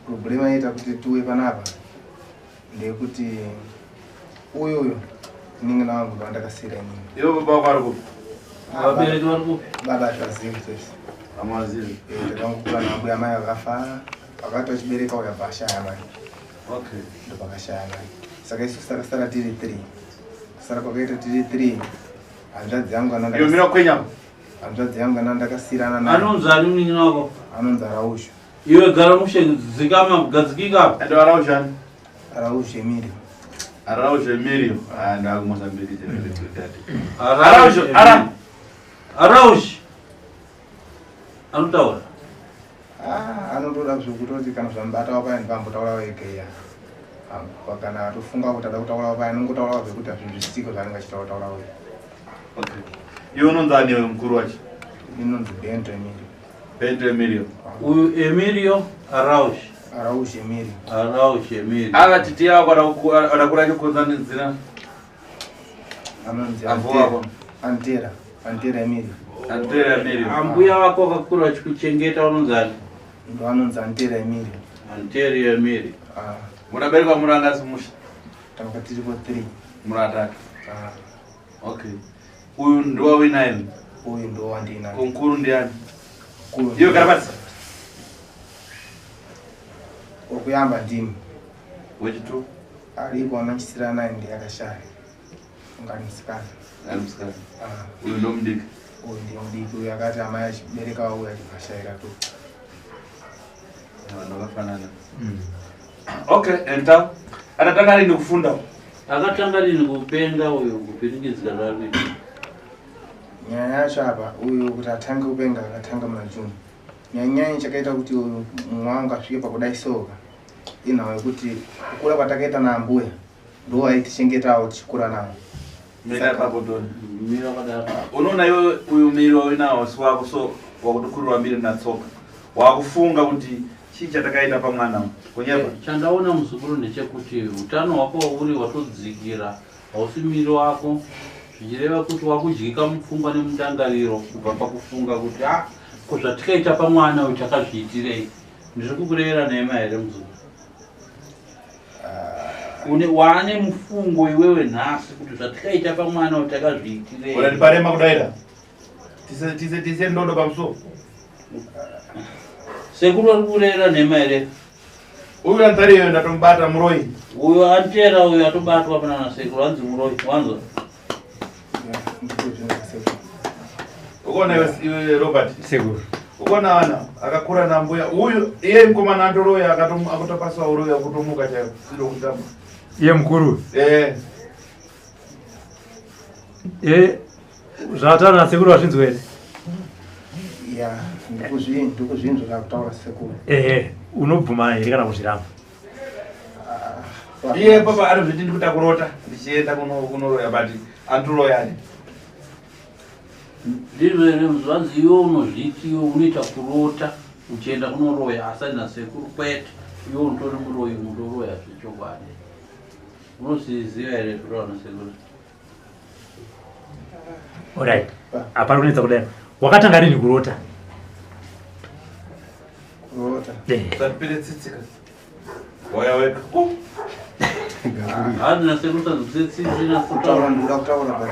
Problema yaita kuti tiuye panapa ndeyekuti uyu uyu munin'ina wangu ndowandakasiira inini. Ivo baba wako ari kupi? Vabereki vari kupi? Baba hativazivi tese. Hamazivi. Eh, takangokura nambuya mai vakafa vakati vachibereka uya bva ashaya mai. Okay. Ndopakashaya mai. Saka isusu takasara tiri 3. Kusara kwakaita tiri 3 hanzvadzi yangu ana Iyo mira kwenya. Hanzvadzi yangu ana ndakasirana naye. Anonzi ani munin'ina wako? Anonzi Arausho. Iwe gara mushe dzikama gadzikika apa. Ndo Arausho ani? Arausho Emilio. Arausho Emilio. Ah, ndaku Mozambique chete. Arausho, Ara. Arausho. Anotaura. Ah, anotoda zvekutoti kana zvamubata paya ndipambotaura wega iya. Kana atofunga kuti ada kutaura paya anongotaura zvekuti hazvinhu zvisiko zvaanenge achitaura taura wega. Okay. Iwe unonzi ani iwe mukuru wacho? Inonzi Bento Emilio. Bento Emilio. Uyu Emilio Arausho. Arausho Emilio. Arausho Emilio. Ava titi yako adakura achikonzanidzira. Anonzi Avo wako. Antera. Antera Emilio. Antera Emilio. Ambuya vako vakakura vachikuchengeta unonzi ani? Ndo anonzi Antera Emilio. Antera Emilio. Ah. Munaberekwa muranga simusha. Tanga tiripo 3. Muratatu. Ah. Okay. Uyu ndiwo winaye. Uyu ndiwo wandinaye. Konkuru ndiani? Mukuru. Iwe gara pasi. Wokuyamba ndini. Wechitu? Aripo anochisira naye ndiye akashaya. Ungari musikana. Ari musikana. Ah. Uyu ndo mudiki. Uyu ndiye mudiki uyu akati amai achibereka uyu achibvashaira tu. Vanhu vakafanana. Okay, enta. Atatanga rini kufunda? Akatanga rini kupenga uyu kupiringidzika zvaari kuita? Nyaya yacho apa uyu kuti atange kupenga akatanga muna June. Nyanyanya chakaita kuti uyu mumwe wangu asvike pakudai soka inhau yekuti kukura kwatakaita naambuya ndo aitichengetawo tichikura nawo. Mira ipapo Tony. Mira wakadaro. Unoona iwe uyu miro uinawo si wako so wakutokurirwa mbiri natsoka. Wakufunga kuti chii chatakaita pamwana uyu. Kunyepa. Eh, Chandaona muzukuru ndechekuti utano hwako wauri watodzikira hausi miri wako zvichireva kuti wakudyika mupfungwa nemundangariro kubva pakufunga kuti ah ko zvatikaita pamwana uyu takazviitirei ndiri kukurevera nhema here muzukuru une waane mufungo iwewe nhasi kuti zvatikaita pamwana uyu takazviitirei Ora ndiparema kudaira. Tise tise tise ndondo pamusoro. Sekuru vari kurera nhema here? Uyu anzari iyo ndatomubata muroyi. Uyo antera uyo atobatwa pana nasekuru hanzi muroyi wanzwa. Ukaona iwe iwe Robert. Sekuru. Ukaona ana akakura nambuya uyu iye mukomana andoroya akatopaswa uroya kutomuka chaiko siro kutamba. Iye mukuru. Eh. Eh zvataura nasekuru wazvinzwa here? Ya, ndikuzvinzwa zvakutaura sekuru. Ehe, unobvuma here kana kuzviramba? Ah, Iye papa anozviti ndikuda kurota ndichienda kunoroya but andiroyani. Ndizvo here zvanzi iwe unozviti iwe unoita kurota uchienda kunoroya asi na sekuru kwete iwe unotori muroyi unotoroya zvechokwadi. Unozviziva here zviro ana sekuru? Alright. Hapana kunetsa kudai. Wakatanga rini kurota? Kurota. Eh. Usatipire tsitsi ka. Waya wega. Hanzi na sekuru sanzwise tsitsi na Kutaura ndikuda kutaura but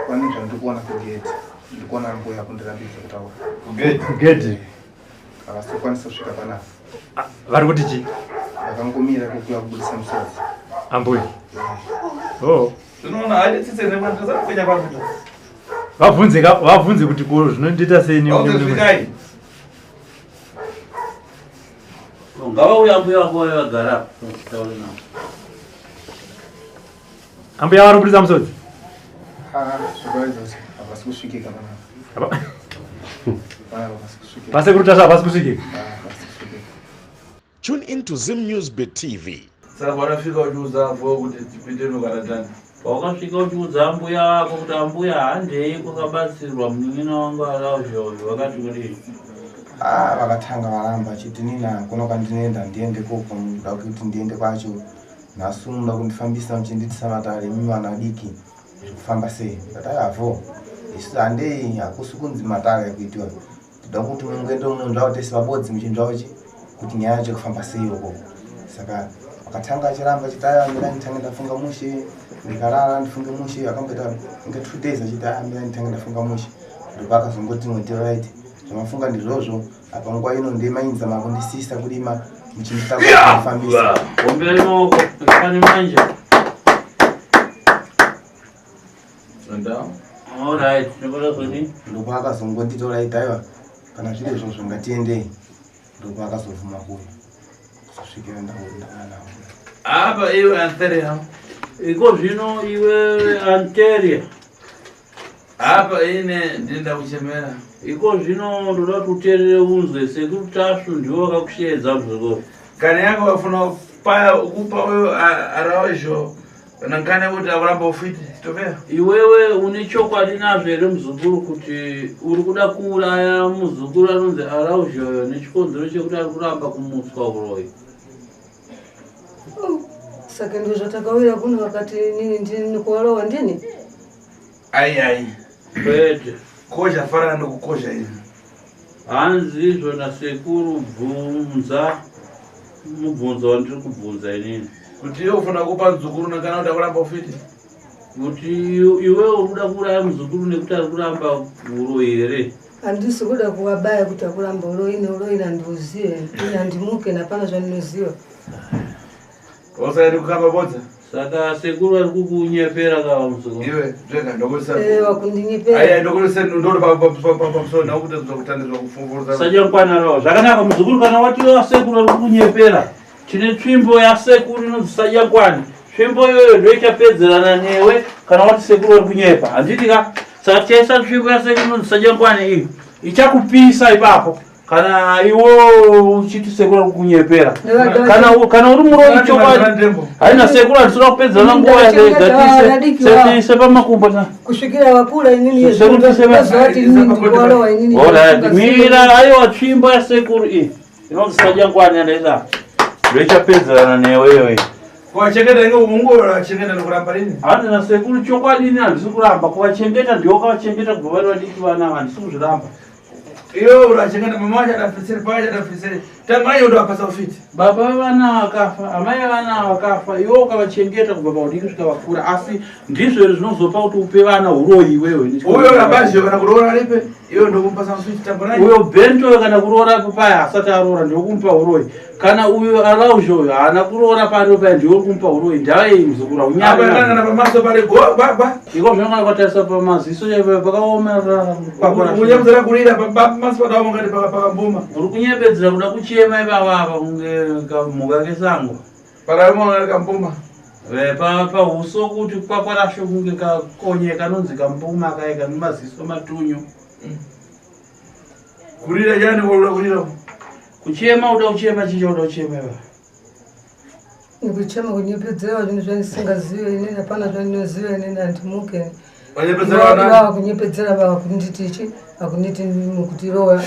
pane zvandikuona kugate. Ndikuona mbuya kundirambidza kutaura. Kugate. Kugate. Havasi kukwanisa kusvika panapa. Ah, vari kuti chii? Vakangomira kukuya kubudisa musodzi. Ambuya. Oh. Unoona haidi tsitsi nemwana tasakupenya kwakuita. Vabvunze ka vabvunze kuti ko zvinondiita sei ne Vabvunze svikai. Ngavauye ambuya vako vave vagara taure navo. Ambuya vari kubudisa musodzi. Ah, zvakaedza kuti havasi kusvikika panapa. Panapa havasi kusvikika. Pasekuru Tasha havasi kusvikika. Ah, havasi kusvikika. Tune in to Zim News Bit TV. Saka wanafika uchiudza avo kuti tipinde nokaratani. Wakasvika uchiudza ambuya vako kuti ambuya handei kwakabatsirwa munin'ina wangu Alauzha uyu vakati kudii? Ah, vakatanga varamba vachiti nina hakuna kwandinoenda ndiende koko munoda kuti ndiende kwacho nhasi munoda kundifambisa muchindiitisa matare imi vana vadiki zviri kufamba sei ndikati aiwavo isu handei hakusi kunzi matare akuitiwa toda kuti mungoenda munonzvawo tese pabodzi muchinzvawo chi kuti nyaya yacho kufamba sei uko saka vakatanga achiramba achiti aiwa mira nditange ndafunga mushe ndikarara ndifunge mushe akamboita inge 2 days achiti aiwa mira nditange ndafunga mushe ndopaakazongoti mwete right zvamafunga ndizvozvo apa nguva ino ndemainza makundisisa kurima muchindifambisa Ombera maoko pane manje. Alright, ndinoda kuzodii? ndopaakazongonditi right aiwa kana zviri izvozvo ngatiendei ndopaakazobvuma kuuya kusvikira ndaona nawo Apa iwe Antheria. Iko zvino iwe Anteria. Apa ine ndinda kuchemera. Iko zvino ndoda kuti uteerere unzwe sekuru Tasvu ndivo vakakusheedza muzukuru. Kana yako wafuna paya ukupa uyo araozho kana nkane kuti akuramba ufiti topera. Iwewe une chokwadi nazvo here muzukuru kuti uri kuda kuuraya muzukuru anonzi Arauzhoyo nechikonzero chekuti ari kuramba kumutswa uroyi? Saka ndizvo zvatakawira kuno vakati nini ndini kuwalowa ndini Ai ai. Kwete. Kozha farana nokukosha ini. Hanzi izvo nasekuru bvunza mubvunzo wandiri kubvunza inini. Kuti iwe ufuna kupa muzukuru nakana kuti akuramba ufiti. Kuti iwe uri kuda kuuraya muzukuru nekuti ari kuramba uroyi here? Handisi kuda kuwabaya kuti akuramba uroyi neuroyi nandiuzive ini handimuke napana zvandinoziva. Usaende kukamba bodza. Saka sekuru vari kukunyepera kava muzukuru. Iwe zvega ndokuisa. Eh wakundinyepera. Aya ndokuisa ndodo pa pa pa pamusoro ndakuti zvakutandizwa kufunguruza. Sajankwana rawo. Zvakanaka muzukuru kana wati wa sekuru vari kukunyepera. Tine tsvimbo yasekuru inonzi sajakwani. Tsvimbo iyoyo ndoichapedzerana newe kana wati sekuru vari kunyepa. Handiti ka? Saka tichaisa tsvimbo yasekuru inonzi Sajangwani iyi. Ichakupisa ipapo kana iwe uchiti sekuru ari kukunyepera. Kana uri muroyi chokwadi. Haina sekuru handisina kupedzerana nguva yake. Tiise pamakumbo. Kusvikira vakura inini. Sekuru tiise pamakumbo. Inini ndikuwalowa inini. Alright, mira aiwa tsvimbo yasekuru iyi. Inonzi Sajangwani yandaisa. Ndoichapedzerana newe iwe. Kuwachengeta inge ungora chengeta nokuramba rini? Hanzi nasekuru chokwadi ini handisi kuramba kuvachengeta ndiwo kavachengeta kubva vari vadiki vana ava handisi kuzviramba. Iwe urachengeta mama wacho adafisiri paa chadafisiri tanga iwe ndowapasa ufiti. Baba vevana vakafa, amai vevana vakafa, iwe ukavachengeta kubva paudiki kusvika vakura asi ndizvo here zvinozopa kuti upe vana uroyi iwewe. Uyo rabazio kana kuroora ripe iwe ndokumupasa ufiti tambura. Uyo bento kana kuroora paya asati aroora ndokumupa uroyi. Kana uyo Arauzho uyo haana kuroora pari paya ndiwe uri kumupa uroyi ndava yei muzukuru haunyari. Apa kana pamaso pari go baba. Iko zvinongana kwatarisa pamaziso chaipo pakaoma kwakora. Kunyepedzera kurira pamaso pakaoma ngati pakambuma. Uri kunyepedzera kuda kuchema ipapa apa kunge kamhuka kesango. Pakaoma ngati kambuma. Pahuso kuti kwakwarasho kunge kakonye kanonzi kambuma kaye kane maziso matunyu. Kurira chani unoda kurira? Kuchema uda kuchema chii chauda kuchema iwe? Nikuchema kunyepedzera zvinhu zvandisingazive inini hapana zvandinoziva inini handimuke. Vanyepedzera kunyepedzera vava kunditi chi akunditi mukuti rowa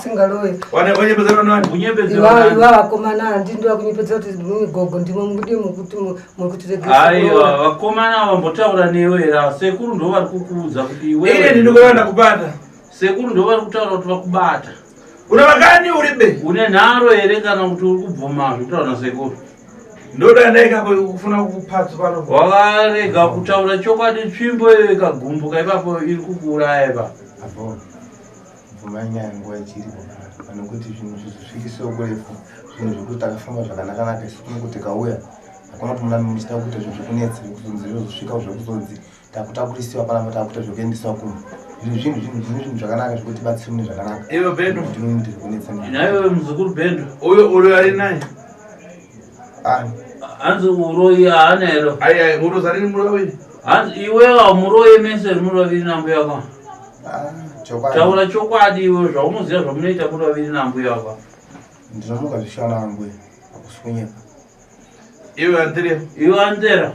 singalowe. Vanyepedzera nani? Kunyepedzera nani? Iva vakomana handindi vakunyepedzera kuti gogo ndimo mukudi mukuti mukutiregesa. Aiwa vakomana vambotaura newe here? Sekuru ndo vari kukuudza kuti iwewe. Ini ndinokuona kubata. Sekuru ndo vari kutaura kuti vakubata. Una vakani uribe? Une nharo here kana kuti uri kubvuma zvekutaura nasekuru? Ndoda ndaika kufuna kupatsa pano. Wakarega kutaura chokwadi tsvimbo iyo ikagumbuka ipapo iri kukuuraya ipapo. Apo bvuma nyaya nguva ichiripo pane kuti zvinhu zvizosvikisewo kurefu zvinhu zvekuti takafamba zvakanaka-naka isu kuno kuti tikauya hakuna kuti murambe muchida kuita zvinhu zvekunetsa zvekuzonzi zvozosvika zvekuzonzi takutakurisiwa panapa takuita zvekuendesiwa kumba zvinhu zvinhu zvinhu zvinhu zvakanaka zvekuti batsire mune zvakanaka iwe bendo ndinoita zvekunetsa naiwe muzukuru bendo uyo uyo ari naye hanzi uroyi haana here ai urozi ari muroyi hanzi iwewa muroyi mese muri vaviri nambuya wako taura chokwadi iwe zvaunoziva zvamunoita muri vaviri nambuya wako ndinomuka zvishana ambuya akusunyepa iwe andrea iwe andrea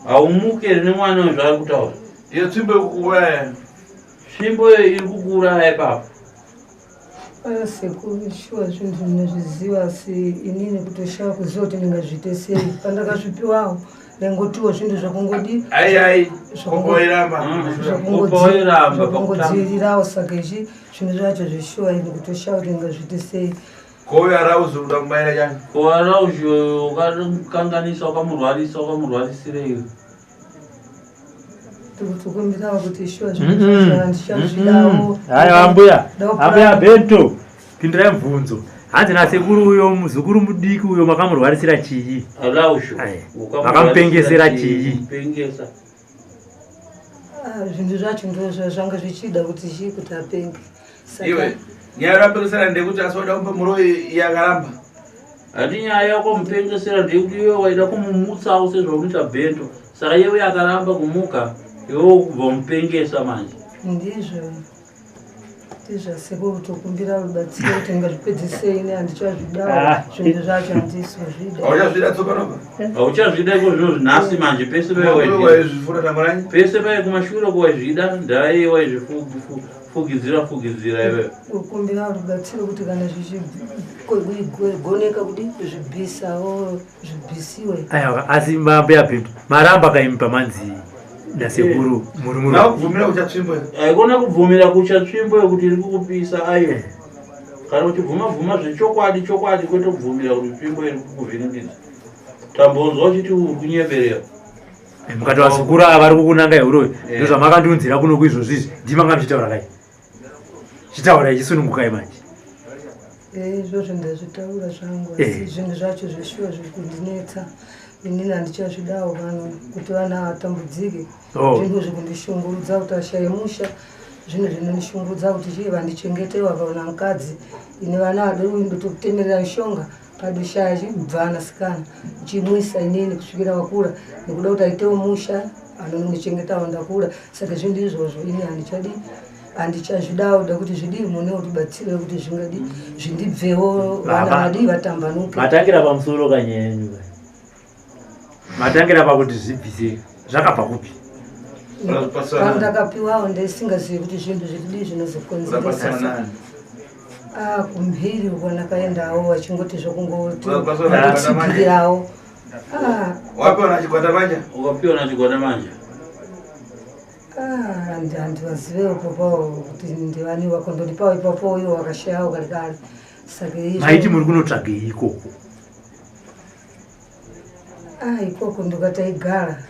haumuke nemwana uyu zvaari kutaura iyo tsvimbo ikukuuraya tsvimbo iyo iri kukuuraya ipapo Sekuru shuwa zvinhu ndinozviziva asi inini kutoshaya kuziva kuti ndingazviite sei pandakazvipiwawo ndaingotiwo zvinhu zvakungodi zvakungodzivirirawo saka izvi zvinhu zvacho zveshuwa ini kutoshaya kuti ndingazviite sei Koyo Arauzi uda kubayira chani? Ko Arauzi ukakanganisa ukamurwarisa ukamurwarisirei? Tikukumbirawo kuti shuwa zvinhu Haiwa ambuya, ambuya Bento, pindurai mubvunzo. Hanzi nasekuru uyo muzukuru mudiki uyo makamurwarisira chii? Arauzi. Makamupengesera chii? Pengesa. Zvinhu zvacho ndozvo zvanga zvichida kuti chii kuti apenge. Iwe nyaya yakapengesera ndeyekuti asi waida kumupa muroyi iye akaramba. Hati nyaya yakamupengesera ndeyekuti iwe waida kumumutsawo sezvaunoita bhendo saka iye uye akaramba kumuka iwe wokubva mupengesa manje. Ndizvo ndizvo sekuru tokumbira rubatsiro kuti ndingazvipedzisei ne handichazvidawo zvinhu zvacho handisozvida. Hauchazvida tsopano? Hauchazvida iko zvino nhasi manje pese paye waizvida. Pese paye kumashure kwaizvida ndaiye waizvifugidzira fugidzira iwewe. Kukumbira rubatsiro kuti kana zvichigoneka kuti zvibvisawo zvibvisiwe. Aiwa asi mbuya Pinto maramba kaimba manzi nasekuru muri muri. Nakubvumira kucha tsvimbo. Haikona kubvumira kucha tsvimbo yekuti iri kukupisa aiwa. Kana uchibvuma bvuma zvechokwadi chokwadi kwete kubvumira kuti tsvimbo iri kukuvhiringidza. Tambonzwa uchiti uri kunyeberera. Mukati vazukuru ava vari kukunanga iuroyi ndozvamakandiunzira kuno kuizvozvi izvi ndimanga muchitaura kai. Chitaurai chisunungukai manje. Izvozvo ndazvitaura zvangu asi zvinhu zvacho zveshuwa zviri kundinetsa. Inini handichazvidawo vanhu kuti vana vatambudzike. Zvinhu zvekundishungurudza kuti ashaye musha. Zvinhu zvinondishungurudza kuti chii vandichengetewa vakaona mukadzi. Ini vana vadoko ndotokutemerera mishonga. Padoshaya chimubvana sikana chimwisa inini kusvikira wakura nekuda kuti aitewo musha anonondichengetawo ndakura. Saka zvinhu izvozvo ini handichadi, handichazvidawo da kuti zvidii mune utibatsire kuti zvingadi zvindibvewo vana vadii vatambanuke. Matangira pamusoro kanyaya yenyu. Matangira pakuti zvibvise zvakabva kupi? Ndakapiwawo ndisingazivi kuti zvinhu zvidii zvinozokonzeresa. Kumhiri uko ndakaendawo vachingoti zvokungoti vatsigirawo. Wapiwa naChigwada manje? Ukapiwa naChigwada manje? Handivazivewo popawo kuti ndivani vakondondipawo ipapo iwo vakashayawo kare kare. Saka izvo maiti muri kunotsvagei ikoko? Ikoko ndokataigara.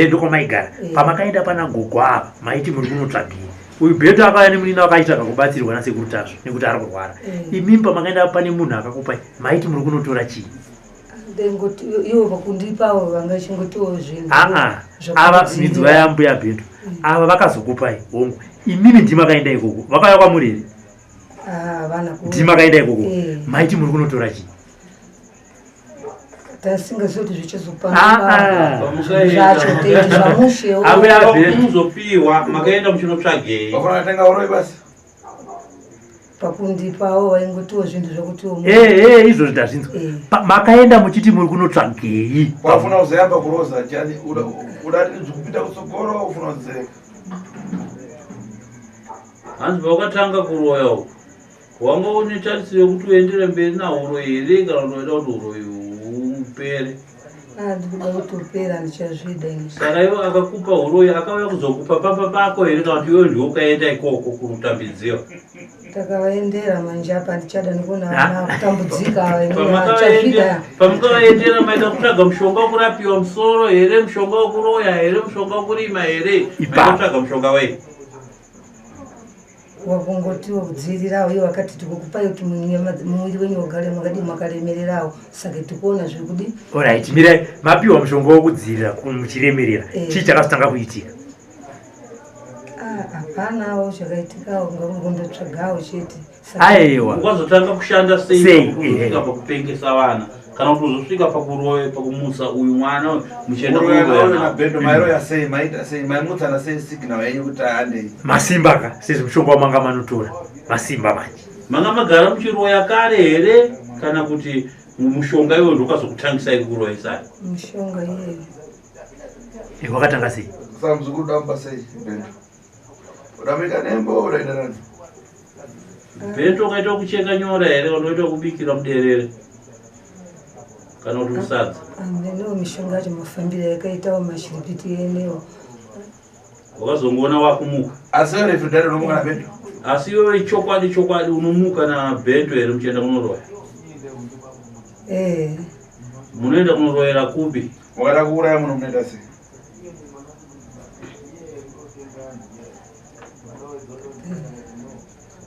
Ndokwamaigara. Pamakaenda pana gogo ava maiti muri kunotsvagei? Uyu Bheto akauya nemunina wakaitsvaga kubatsirwa nasekuru Tasvu nekuti ari kurwara. Imimi pamakaenda pane munhu akakupai maiti muri kunotora chii? Ndengoti ivo pakundipawo vanga chingotiwo zvinhu. Ava minzwa yambuya Bheto. Ava vakazokupai hongu. Imimi ndimakaenda ikoko. Vakauya kwamuri here? Ndimakaenda ikoko. Maiti muri kunotora chii? Tasingazoti zvichizopanga zvacho tete zvamushewo. Muzopiwa makaenda muchinotsvagei? Vafana kutenga uroi basi. Pakundipawo vaingotiwo zvinhu zvekutiwo. Izvozvo ndazvinzwa. Makaenda muchiti muri kunotsvagei? Wafuna kuzoyamba kuroza chani uda kupinda kutsogoro ufuna kudzereka. Hanzi pakatanga kuroya uko. Wanga une tarisiro yekuti uendere mberi nauro here kana kuti waida kuti uroyi upere? Ndikuda kuti upere, handichazvida ini. Saka iwe akakupa uroyi akauya kuzokupa pamba pako here kana kuti iwe ndiwe ukaenda ikoko kunotambidziwa? Takavaendera manje apa handichada nekuona vana kutambudzika handichazvida. Pamukavaendera maida kutsvaga mushonga wekurapiwa musoro here, mushonga wekuroya here, mushonga wekurima here? Maida kutsvaga mushonga wei? Wakungotiwo kudzivirirawo iwo wakati tikukupai kuti muviri wenyu ugare makadii makaremererawo, saka tikuona zviri kudii. Alright, mirai mapiwa mushonga wekudzivirira muchiremerera. Chii chakazotanga kuitika? Hapanawo chakaitikawo, ngakungondotsvagawo chete. Aiwa. Ukazotanga kushanda sei kusvika pakupengesa vana kana kuti uzosvika pakuroya pakumutsa uyu mwana muchienda kuroya naBhendo? Mairoya sei? Maita sei? Maimutsana sei signal yenyu kuti handei? Masimba ka sezvo mushonga wamanga manotora masimba manje. Manga magara muchiroya kare here kana kuti mushonga iwo ndokazokutangisai kuroyesai? Mushonga iyeyo. Wakatanga sei? Saka muzukuru damba sei Bhendo? Udamuita nembo udaita nani? Bhendo ukaita kucheka nyora here kana unoita kubikira muderere kana kuti musadza? Newo mishonga yacho mafambiro yakaitawo mashiripiti enewo. Wakazongoona wakumuka. Asi iwe refridari unomuka naBhendo? Asi iwewe chokwadi chokwadi unomuka naBhendo here muchienda kunoroya? Munoenda kunoroyera kupi? Wakada kuuraya munhu munoita sei?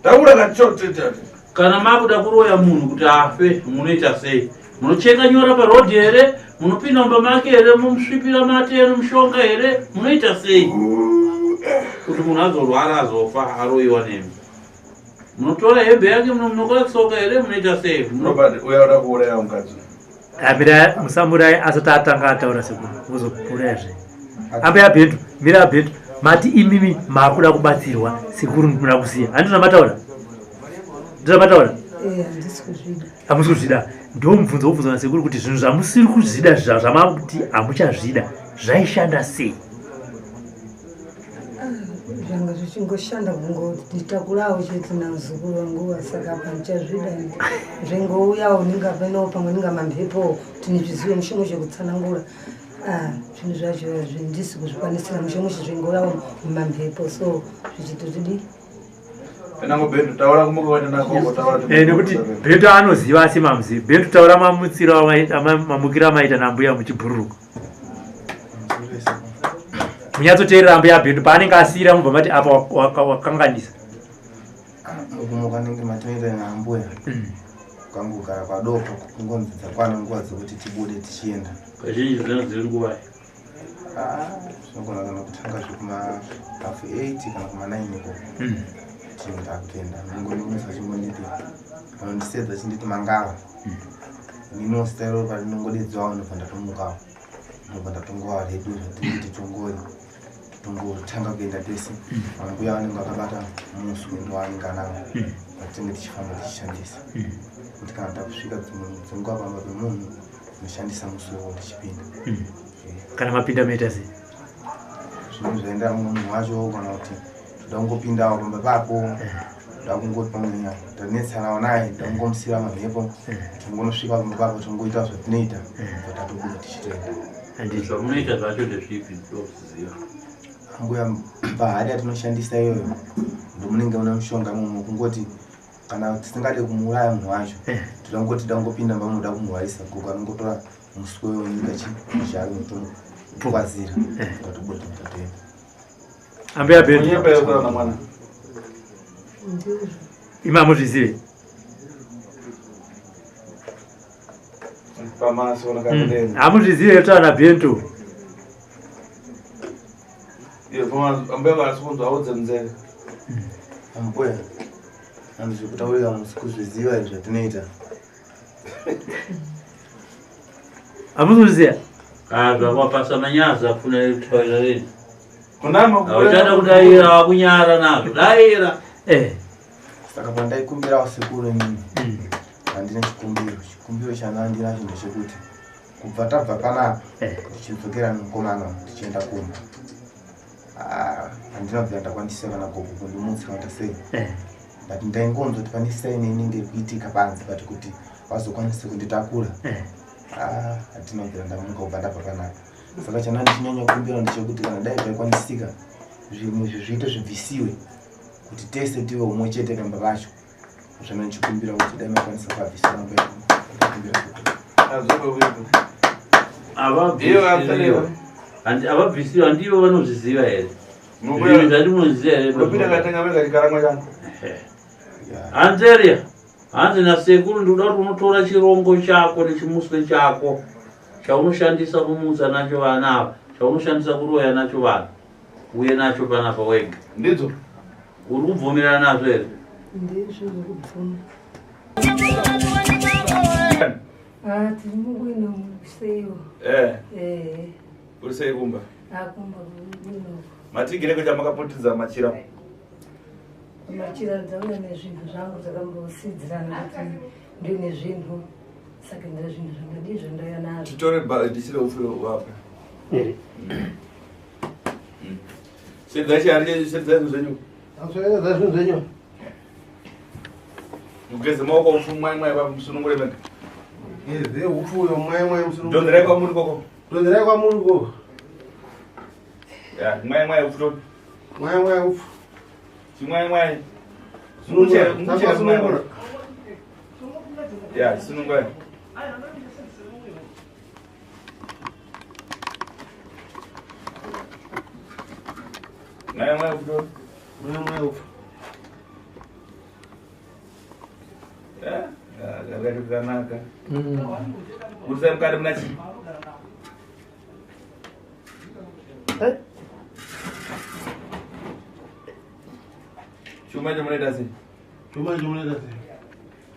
Taura kati Kana makuda kuroya munhu kuti afe munoita sei? Munocheka nyora parodhi here? Munopinda mumba make here? Mumusvipira mate nemushonga here? Munoita sei kuti munhu azorwara azofa aroyiwa nemi? Munotora hembe yake munomunokora tsoka here? Munoita sei? Robert uya uda kuuraya mukadzi. Amira musamurai asati atanga ataura sekuru muzokuurayazve. Ambuya Bhendo, mira Bhendo, mati imimi makuda kubatsirwa sekuru muda kusiya. Handizvo mataura? Ndizvo mataura? Handisi kuzvida. Hamusi kuzvida. Ndo mubvunzo wobvunzwa nasekuru kuti zvinhu zvamusiri kuzvida zvamakuti hamuchazvida zvaishanda sei? Zvanga zvichingoshanda kungotitakurawo chete namuzukuru wangu, saka apa ndichazvida zvingouyawo ndingapenowo pamwe ndingamamhepowo kuti ndizvizive mushe mushe kutsanangura. Zvinhu zvacho zvindisi kuzvikwanisira mushe mushe zvingouyawo mumamhepo so zvichitozvidii. Nekuti Bhendo anoziva asi mamuzivi. Bhendo taura mamutsiro mamukiro amaita nambuya muchibhururuka. Munyatsoteerera ambuya Bhendo paanenge asiyira mubva mati apa wakanganisa. Kumuka nenge matinoita naambuya kangogara padoko kungonzi dzakwana nguva dzekuti tibude tichienda. Kazhinji dzinenge dziri nguvai? Zvinogona kana kutanga zvekuma 8:30 kana kuma 9 ikoko. Tinenge takutoenda. Anongondimutsa achingonditi anondisedza achinditi mangava. Ininiwo zita iroro parinongodedzewawo ndobva ndatomukawo. Ndobva ndatongova redu zvatinenge tichongori tongotanga kuenda tese. Ambuya vanenge vakabata muswe ndowaanenge anawo watinenge tichifamba tichishandisa. Kuti kana takusvika dzimwe dzenguva pamba pemunhu tinoshandisa muswe iwowo tichipinda. Kana mapinda moita sei? Zvinenge zvaendera mumwe munhu wacho kana kuti toda kungopindawo pamba pako toda kungoti pamwe tanetsanawo naye toda kungomusira mamhepo tongonosvika pamba pako tongoita zvatinoita bva tatobuda tichitoenda. Handiti. Zvamunoita zvacho ndezvipi ndokuziva. Ambuya pahari yatinoshandisa iyoyo ndomunenge mune mushonga imomo kungoti kana tisingade kumuuraya munhu wacho toda kungoti da kungopinda mba munoda kumurwarisa gogo anongotora muswe wenyika chizhari mutomukwazira tatobuda tatoenda. Ambuya Bedu. Kunyepa here kutaura namwana? Ndizvo. Imi hamuzvizive? Pamaso nakakudeni. Hamuzvizive here kutaura naBento? Iyo pamaso ambuya varasi kunzwa audze munzeve. Ambuya handizvi kutaurira musi kuzviziva izvi zvatinoita. Hamusi kuzviziva? Ah, zvawapasa manyaza funa kutaurira reni. Kunama Hauchada kudaira wakunyara nazvo. Daira. Eh. Saka pandaikumbirawo sekuru inini handina chikumbiro. Chikumbiro chandandinacho ndechekuti kubva tabva panapa tichidzokera nemukomana tichienda kumba. Ah, handina kubvira ndakwanisa kana gogo kundimutsa kana sei. But ndaingonzwa kuti pane sign inenge iri kuitika panze but kuti vazokwanise kunditakura. Ah, handina kubvira ndamuka kubva ndabva panapa. Saka chandanga ndichinyanya kukumbira ndechekuti kana dai zvaikwanisika zvinhu izvi zviite zvibvisiwe kuti tese tive umwe chete pamba pacho. Zvandanga ndichikumbira kuti dai makwanisa kuabvisa pamba ndakumbira kuti Avabvisiwa. Handi avabvisiwa handivo vanozviziva here? Zvinhu zvandinoziva here? Unopinda katenga vega chikaramwa changu. Hanzeria, hanzi nasekuru ndikuda kuti unotora chirongo chako nechimuswe chako chaunoshandisa kumutsa nacho vana ava, chaunoshandisa kuroya nacho vanhu, uye nacho panapa wega. Ndidzo. Uri kubvumirana nazvo here? Ndizvo zvekubvuma. Ah, tiri mukwino seiwo. Eh. Eh. Uri sei kumba? Ah, kumba kuno. Matigire kuita makaputidza machira. Machira ndauya nezvinhu zvangu takambosidzirana kuti ndine zvinhu saka ndine zvinhu zvandadii zvandauya nazvo. Titore ndisire upfu wapo. Ere. Sedza chihari sedza zvinhu zvenyu. Sedza zvinhu zvenyu. Mugeze maoko upfu mwai mwai pa musunungure mega. Geze upfu uyo mwai mwai musunungure. Donzerai kwamuri koko. Donzerai kwamuri koko. Ya, mwai mwai upfu to. Mwai mwai upfu. Chimwai mwai. Sunungura. Muchere Sunungura. Ya, sunungura. Mwai mwai upfu to. Mwai mwai upfu. Ya, zvakanaka. Kurisai mukati muna chii? Chuma icho munoita sei? Chuma icho munoita sei?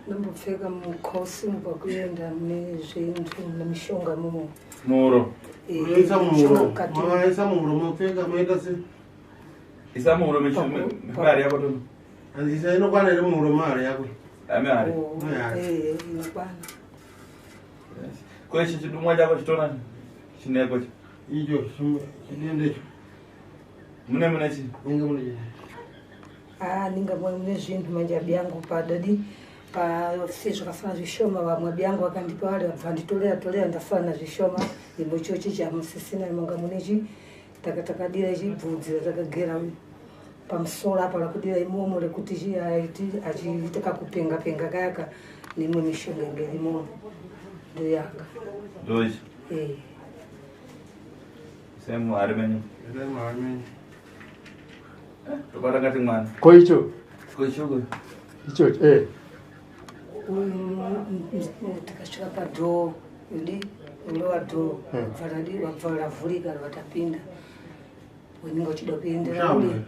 Ndombopfeka mukhosi pakuenda mune zvinhu nemishonga mumo. Muhuro. Munoisa muhuro. Munoisa muhuro mopfeka moita sei? Isa muhuro mari yako tono. Handisa inokwana here muhuro mari yako? Ame hari. Eh, inokwana. Ko ichi chidumwa chako chitona chineko chi? Icho chidende icho. Mune mune chi? Ninge mune chi? Ah, ninga mune zvinhu manje abi yangu padadi pa sezvakafana zvishoma vamwe abi yangu vakandipa vari vabva nditolera tolera ndafana zvishoma imbo chochi chamusisina manga mune chi takadira chibvudzi ratakagera pamusoro apa rakudira imomo rekuti chi achiita kakupenga penga kayaka nemwe mishonga inge irimo ndoyanga. Ndoichi? Eh. Semu hari menyu. Semu hari menyu. Tobata ngati mwana. Ko icho? Ko icho? Icho eh. Tikasvika padhoo, ndi ulowa dhoo, bva vabva ravhurika vatapinda. Unenge uchida kuendera uri.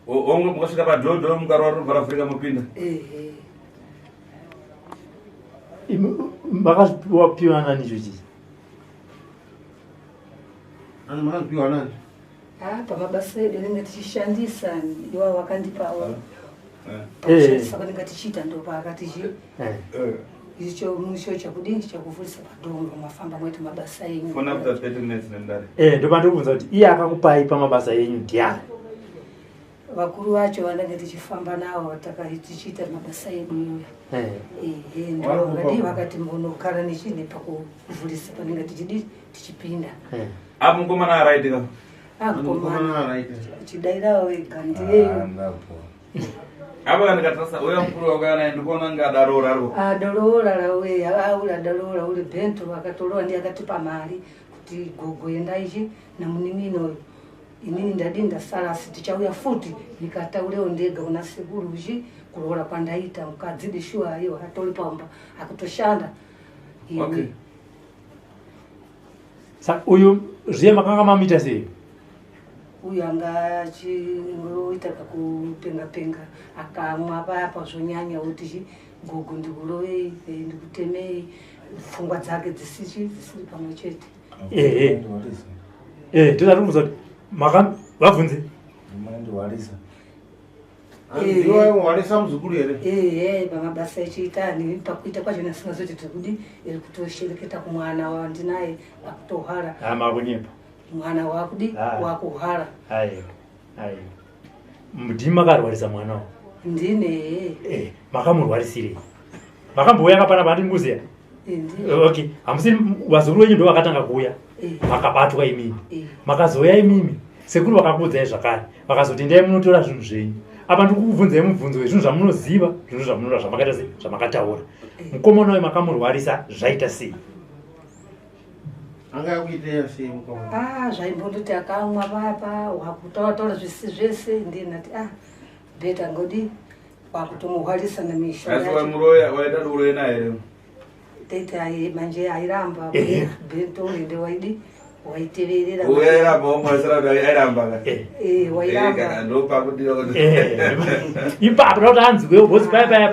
Onge mukasvika padhodho mukarova rinobva ravhurika mopinda. Ehe. Makapiwa nani icho chichi? Ani makapiwa nani? Ah, pamabasa edu anenge tichishandisa iwavo vakandipawo. Pakushandisa kwanenge tichiita ndopaakati chi icho musho chakudini chakuvhurisa padhongo mafamba mwaita mabasa enyu. Fona after 30 minutes nemudare. Ndopandiri kubvunza kuti iye akakupai pamabasa enyu ndiani? Vakuru vacho vanenge tichifamba navo tichiita mabasa edu iyoyo. Ehe, ndo vakadii vakati munogara nechini pakuvhurisa panenge tichidi tichipinda. Apo mukomana araiti ka? Ah, mukomana chidairawo wega ndiyeyo. Apo kana ndikatarisa uya mukuru wakauya naye ndikuona kunge adaroora ariko. Adaloora lawe aula adaloora uli bento akatolowa ndiye akatipa mari kuti gogo endaichi namunin'ina uyu. Inini ndadi ndasara asi tichauya futi ndikataurewo ndega kuna sekuru uchi kuroora kwandaita mukadzi dishuwa aiwa atori pamba akutoshanda. Ini. Okay. Saka uyu zviye makanga mamuita sei? Uyu anga achingoita kakupenga penga akamwa paya pazvonyanya kuti chi gogo ndikurovei, ndikutemei, pfungwa dzake dzisiri pamwe chete. Ndozvati kubvunza kuti vabvunze. Mandiwarisa. Ndiwe warisa muzukuru here? Pamabasa echiita ni pakuita kwacho ndisingazoti tiri kudi iri kutoshereketa kumwana wandinaye akutohwara. Ah, makunyepa. Mwana wakudi wakuhwara. Aiwa. Aiwa. Ndimi makarwarisa mwana uyu? Ndine. Makamurwarisirei? Makambouya kapana pandi nguziya? Ndine. Okay, hamusi vazukuru venyu ndo vakatanga kuuya. Makabatwa imimi. Makazouya imimi. Sekuru vakakuudzai zvakare. Vakazoti ndai munotora zvinhu zvenyu. Apa ndiri kukubvunzai mubvunzo wezvinhu zvamunoziva, zvinhu zvamunoda zvamakaita sei, zvamakataura. Mukomana uyu makamurwarisa zvaita sei? Anga yakuiteya sei mukomana? Ah, zvaimbondoti akamwa papa, wakutaura taura zvisi zvese, ndiye ndati beta ngodi wakutomuhwarisa nemishonga Asi yacho. wamuroya, waita kuroya naye here? Tete manje airamba, bento ende waidi waiteverera. Uya airamba, wamuhwarisira kuti airamba ka? Wairamba. Kana ndopakudiwa kuti Ipapo ndauti anzwewo, because paya paya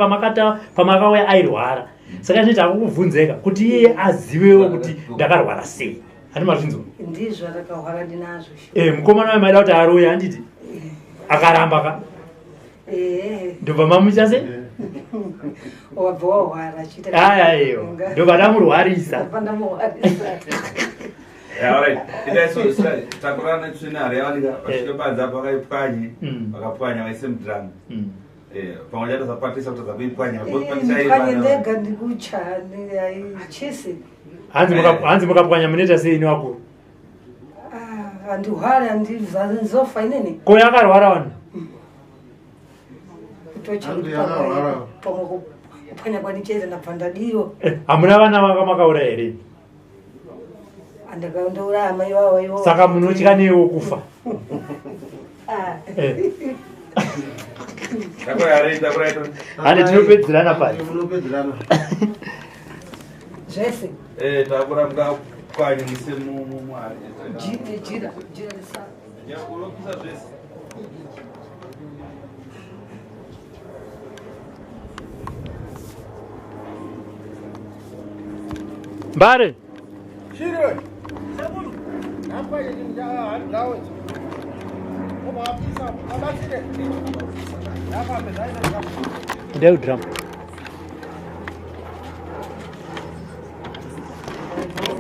pamakauya airwara. Saka zvinoita akukubvunzeka kuti iye azivewo kuti ndakarwara sei. Handi mazvinzwa? Ndizvo atakahwara ndinazvo. Mukomana wayo maida kuti aroye, handiti? Akaramba ka? Ndobva mamuita sei? Wabva wahwara achiita Aya, iyo. Ndobva ndamurwarisa. Ndobva ndamurwarisa. Yeah, all right. Ita so, so, takurana netsvina hari yawanika, vasvike panze apo vakaipwanye, vakapwanya vaise mudhiramu. Pamwe chacho zapatisa kuti zakuipwanya, Ndipwanye ndega ndikucha, chese. Hanzi mukapwanya munoita sei nevakuru? Ah, handihwari, handizofa inini. Ko yakarwara wani? Kutocha Hanzi kuti yakarwara. pamwe kupwanya kwanichete ndabva ndadiwa. Hamuna vana vanga makaura here? Andakandouraya mai vavo ivo. Saka munotya newo kufa? Handi tinopedzerana pari. Munopedzerana. Zvese. Takura mukapwanye muse muhari. Jira, jira risa. Ya, unopisa zvese. Mbare. Shiri. Sekuru. Hapa yini ya hari gawo. Oba apisa, abatsire. Hapa mbezaina. Ndeu drum.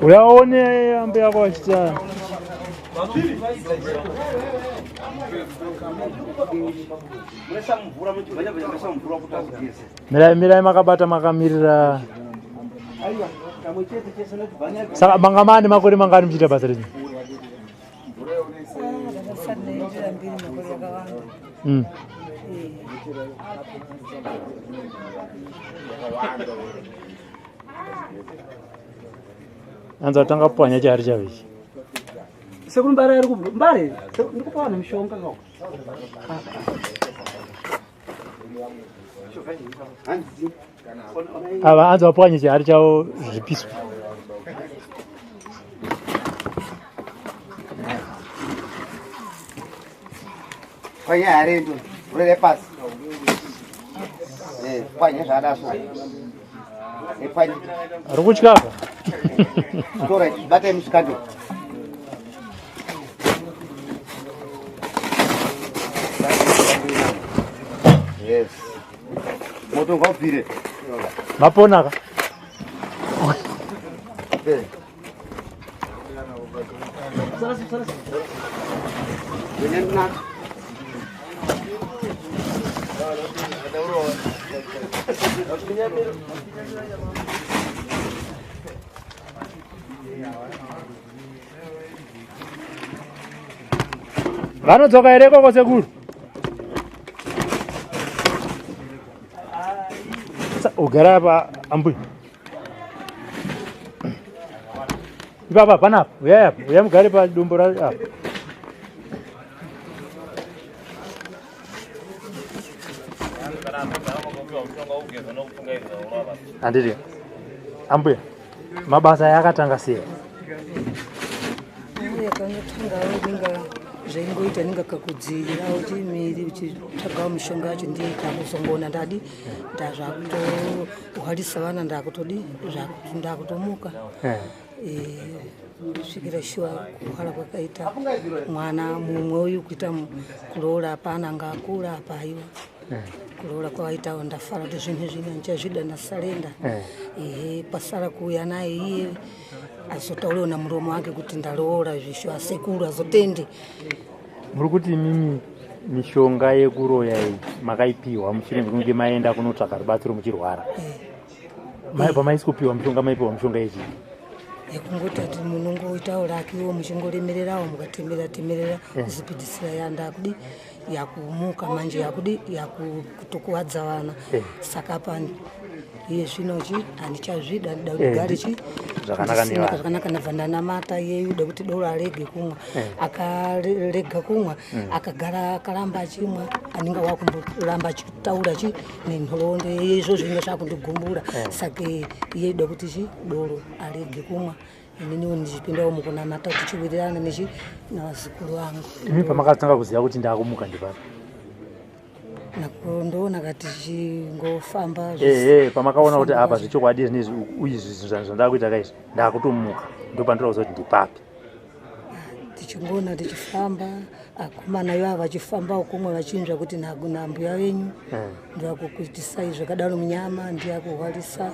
Uyaone ambe yako achiita. Mirai, mirai makabata makamirira. Saka manga mane makore mangani muchiita basa renyu? Anza tanga pwanya chari chavo ichi. Sekuru Mbare ari kubva. Mbare, ndikupa vanhu mishonga kako. Ava anza vapwanye chihari chavo zvipiswa. Pwanya hari ndo rere pasi. Eh, pwanya zvada so. Eh, pwanya. Ari kutya apa. Tora ichi, bata musikando. Yes. Moto ngaubvire. Mapona ka? Eh. Vanodzoka here ikoko sekuru? Ugara apa ambuya. Ipapa panapa, uyai apa, uyai mugare padombo ra apa. Handiti ambuya, mabasa aya akatanga sei? Yakangotangawo ninga zvaingoita ninga kakudziirira uchimiri uchitsvagawo mishonga yacho ndiye takuzongoona ndadi ndazvakutohwarisa vana ndakutodi ndakutomuka kusvikira shuwa kuhwara kwakaita mwana mumwe uyu kuita kuroora apana anga akura apa aiwa kuroora kwawaitawo ndafara kuti zvinhu zvino ndichazvida ndasarenda ehe pasara kuuya naye iye azotauriwo namuromo wake kuti ndaroora zvishuwa asekuru azotende. Muri kuti imimi mishonga yekuroya iyi makaipiwa mushure mekunge maenda kunotsvaga rubatsiro muchirwara? Pamaisi kupiwa mishonga maipiwa mishonga yechii? Yekungoti ati munongoitawo rakiwo muchingoremererawo mukatemerera temerera kuzopedzisira yandakudi yakumuka manje yakudi yakutokuwadza vana. Saka apa iye zvino chi handichazvida ndida kuti gare chi Zvakanaka ndisina nevana. zvakanaka ndabva ndanamata iye uda kuti doro arege kumwa. Akarega kumwa, akagara akaramba achimwa anenge wakumboramba achitaura chi nenhoroondo iye izvozvo zvinenge zvakundigumbura. Saka iye uda kuti chi doro arege kumwa. Ininiwo ndichipindawo mukunamata kuti chiwirirana nechi navazukuru vangu. Imi pamakatanga kuziva kuti ndakumuka ndipapi? Ndoona kati tichingofamba Ehe, pamakaona kuti apa zvechokwadi zvinezvi izvi zvinhu zvandakuita kaizvi ndakutomuka ndopandoda kuziva kuti ndipapi. Tichingoona tichifamba akomana ivava vachifambawo kumwe vachinzwa kuti nambuya venyu ndivakukuitisai zvakadaro munyama ndiyakuhwarisa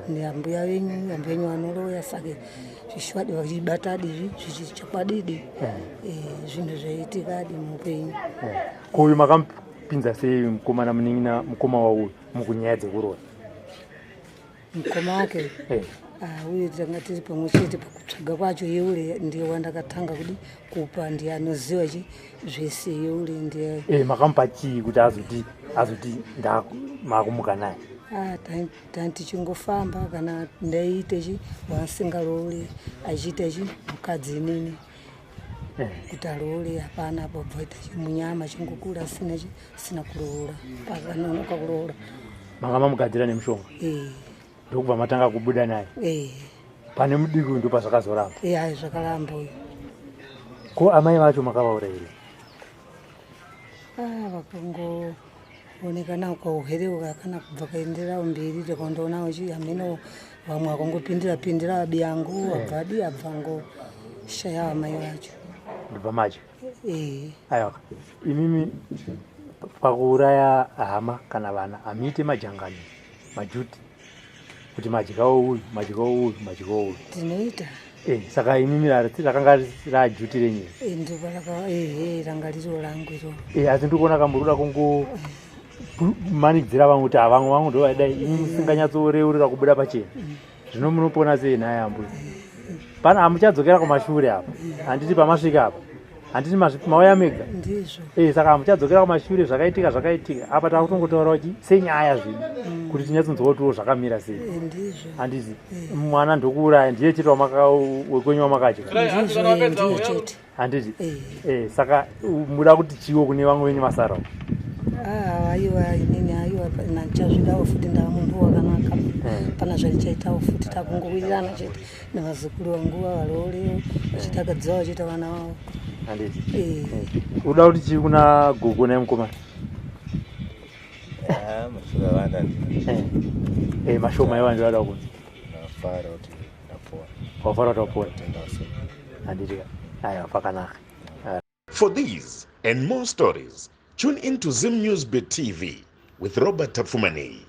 nambuya venyu, ambuya venyu vanoroya saka zvishuwadi vachibata divi zvichichakwadidi zvinhu zvaitika adi muupenyu. Ko uyu makamupinza sei mukomana munin'ina mukoma wauyu mukunyaya dzekuroya? Mukoma wake? Uyu tanga tiri pamwe chete pakutsvaga kwacho yeule ndiye wandakatanga kudi kupa ndiye anoziva chi zvese yeule ndiye. Makamupa chii kuti azoti makumuka naye? Tichingofamba kana ndaiite chi wasingaroore achiita chi mukadzi inini. Kuti aroore hapana apo bvaita chi munyama chingokura asina chi asina kuroora pakanonoka kuroora. Manga mamugadzira nemushonga? Ndokubva matanga kubuda naye? Pane mudiki uyu ndopazvakazoramba? Ayi zvakaramba uyu. Ko amai vacho makavaura here? Vakangoonekana kauhereuka kana kubva kaendererawo mberi tikandoonawo chi hameno vamwe vakangopindira pindira abi yangu abva adi abva angoshaya amai vacho. Ndobva madya? Aiwa, imimi pakuuraya hama kana vana hamuite majangani majuti kuti madyawo uyu madyawo uyu madyawo uyu? Tinoita. Saka imimi rakanga rajuti renyu? Ndobva ranga riro rangu iroro. Asi ndiri kuona kamuri kungo manikidzira vamwe kuti vamwe vangu ndovadai imi musinganyatsoreurira kubuda pachena. Zvino munopona sei nhai ambuya? Pana hamuchadzokera kumashure apa. Handiti pamasvika apa. Handiti mauya mega? Ndizvo. Saka hamuchadzokera kumashure zvakaitika zvakaitika. Apa takutongotaura kuti senyaya zvedu kuti tinyatsonzwa kutiwo zvakamira sei. Ndizvo. Handiti mwana ndokuuraya ndiye chete wekwenyu wamakadya. Ndizvo, ndiye chete. Handiti? Saka muda kuti chiwo kune vamwe venyu masara? Ah, aiwa inini aiwa nandichazvidawo futi ndava munhu wakanaka pana zvandichaitawo futi takungowirirana chete nevazukuru vangu vavaroorewo vachiita vakadzi vavo vachiita vana vavo handiti Eh. uda kuti chii kuna gogo naye mukomana Ah, mashoko awanda ndina Eh. Eh, mashoma iwanje vada kunzi ndafara kuti ndapora wafara kuti wapora tenda usiku handiti ka aiwa pakanaka For these and more stories, tune in to Zim News Bit TV with Robert Tafumani.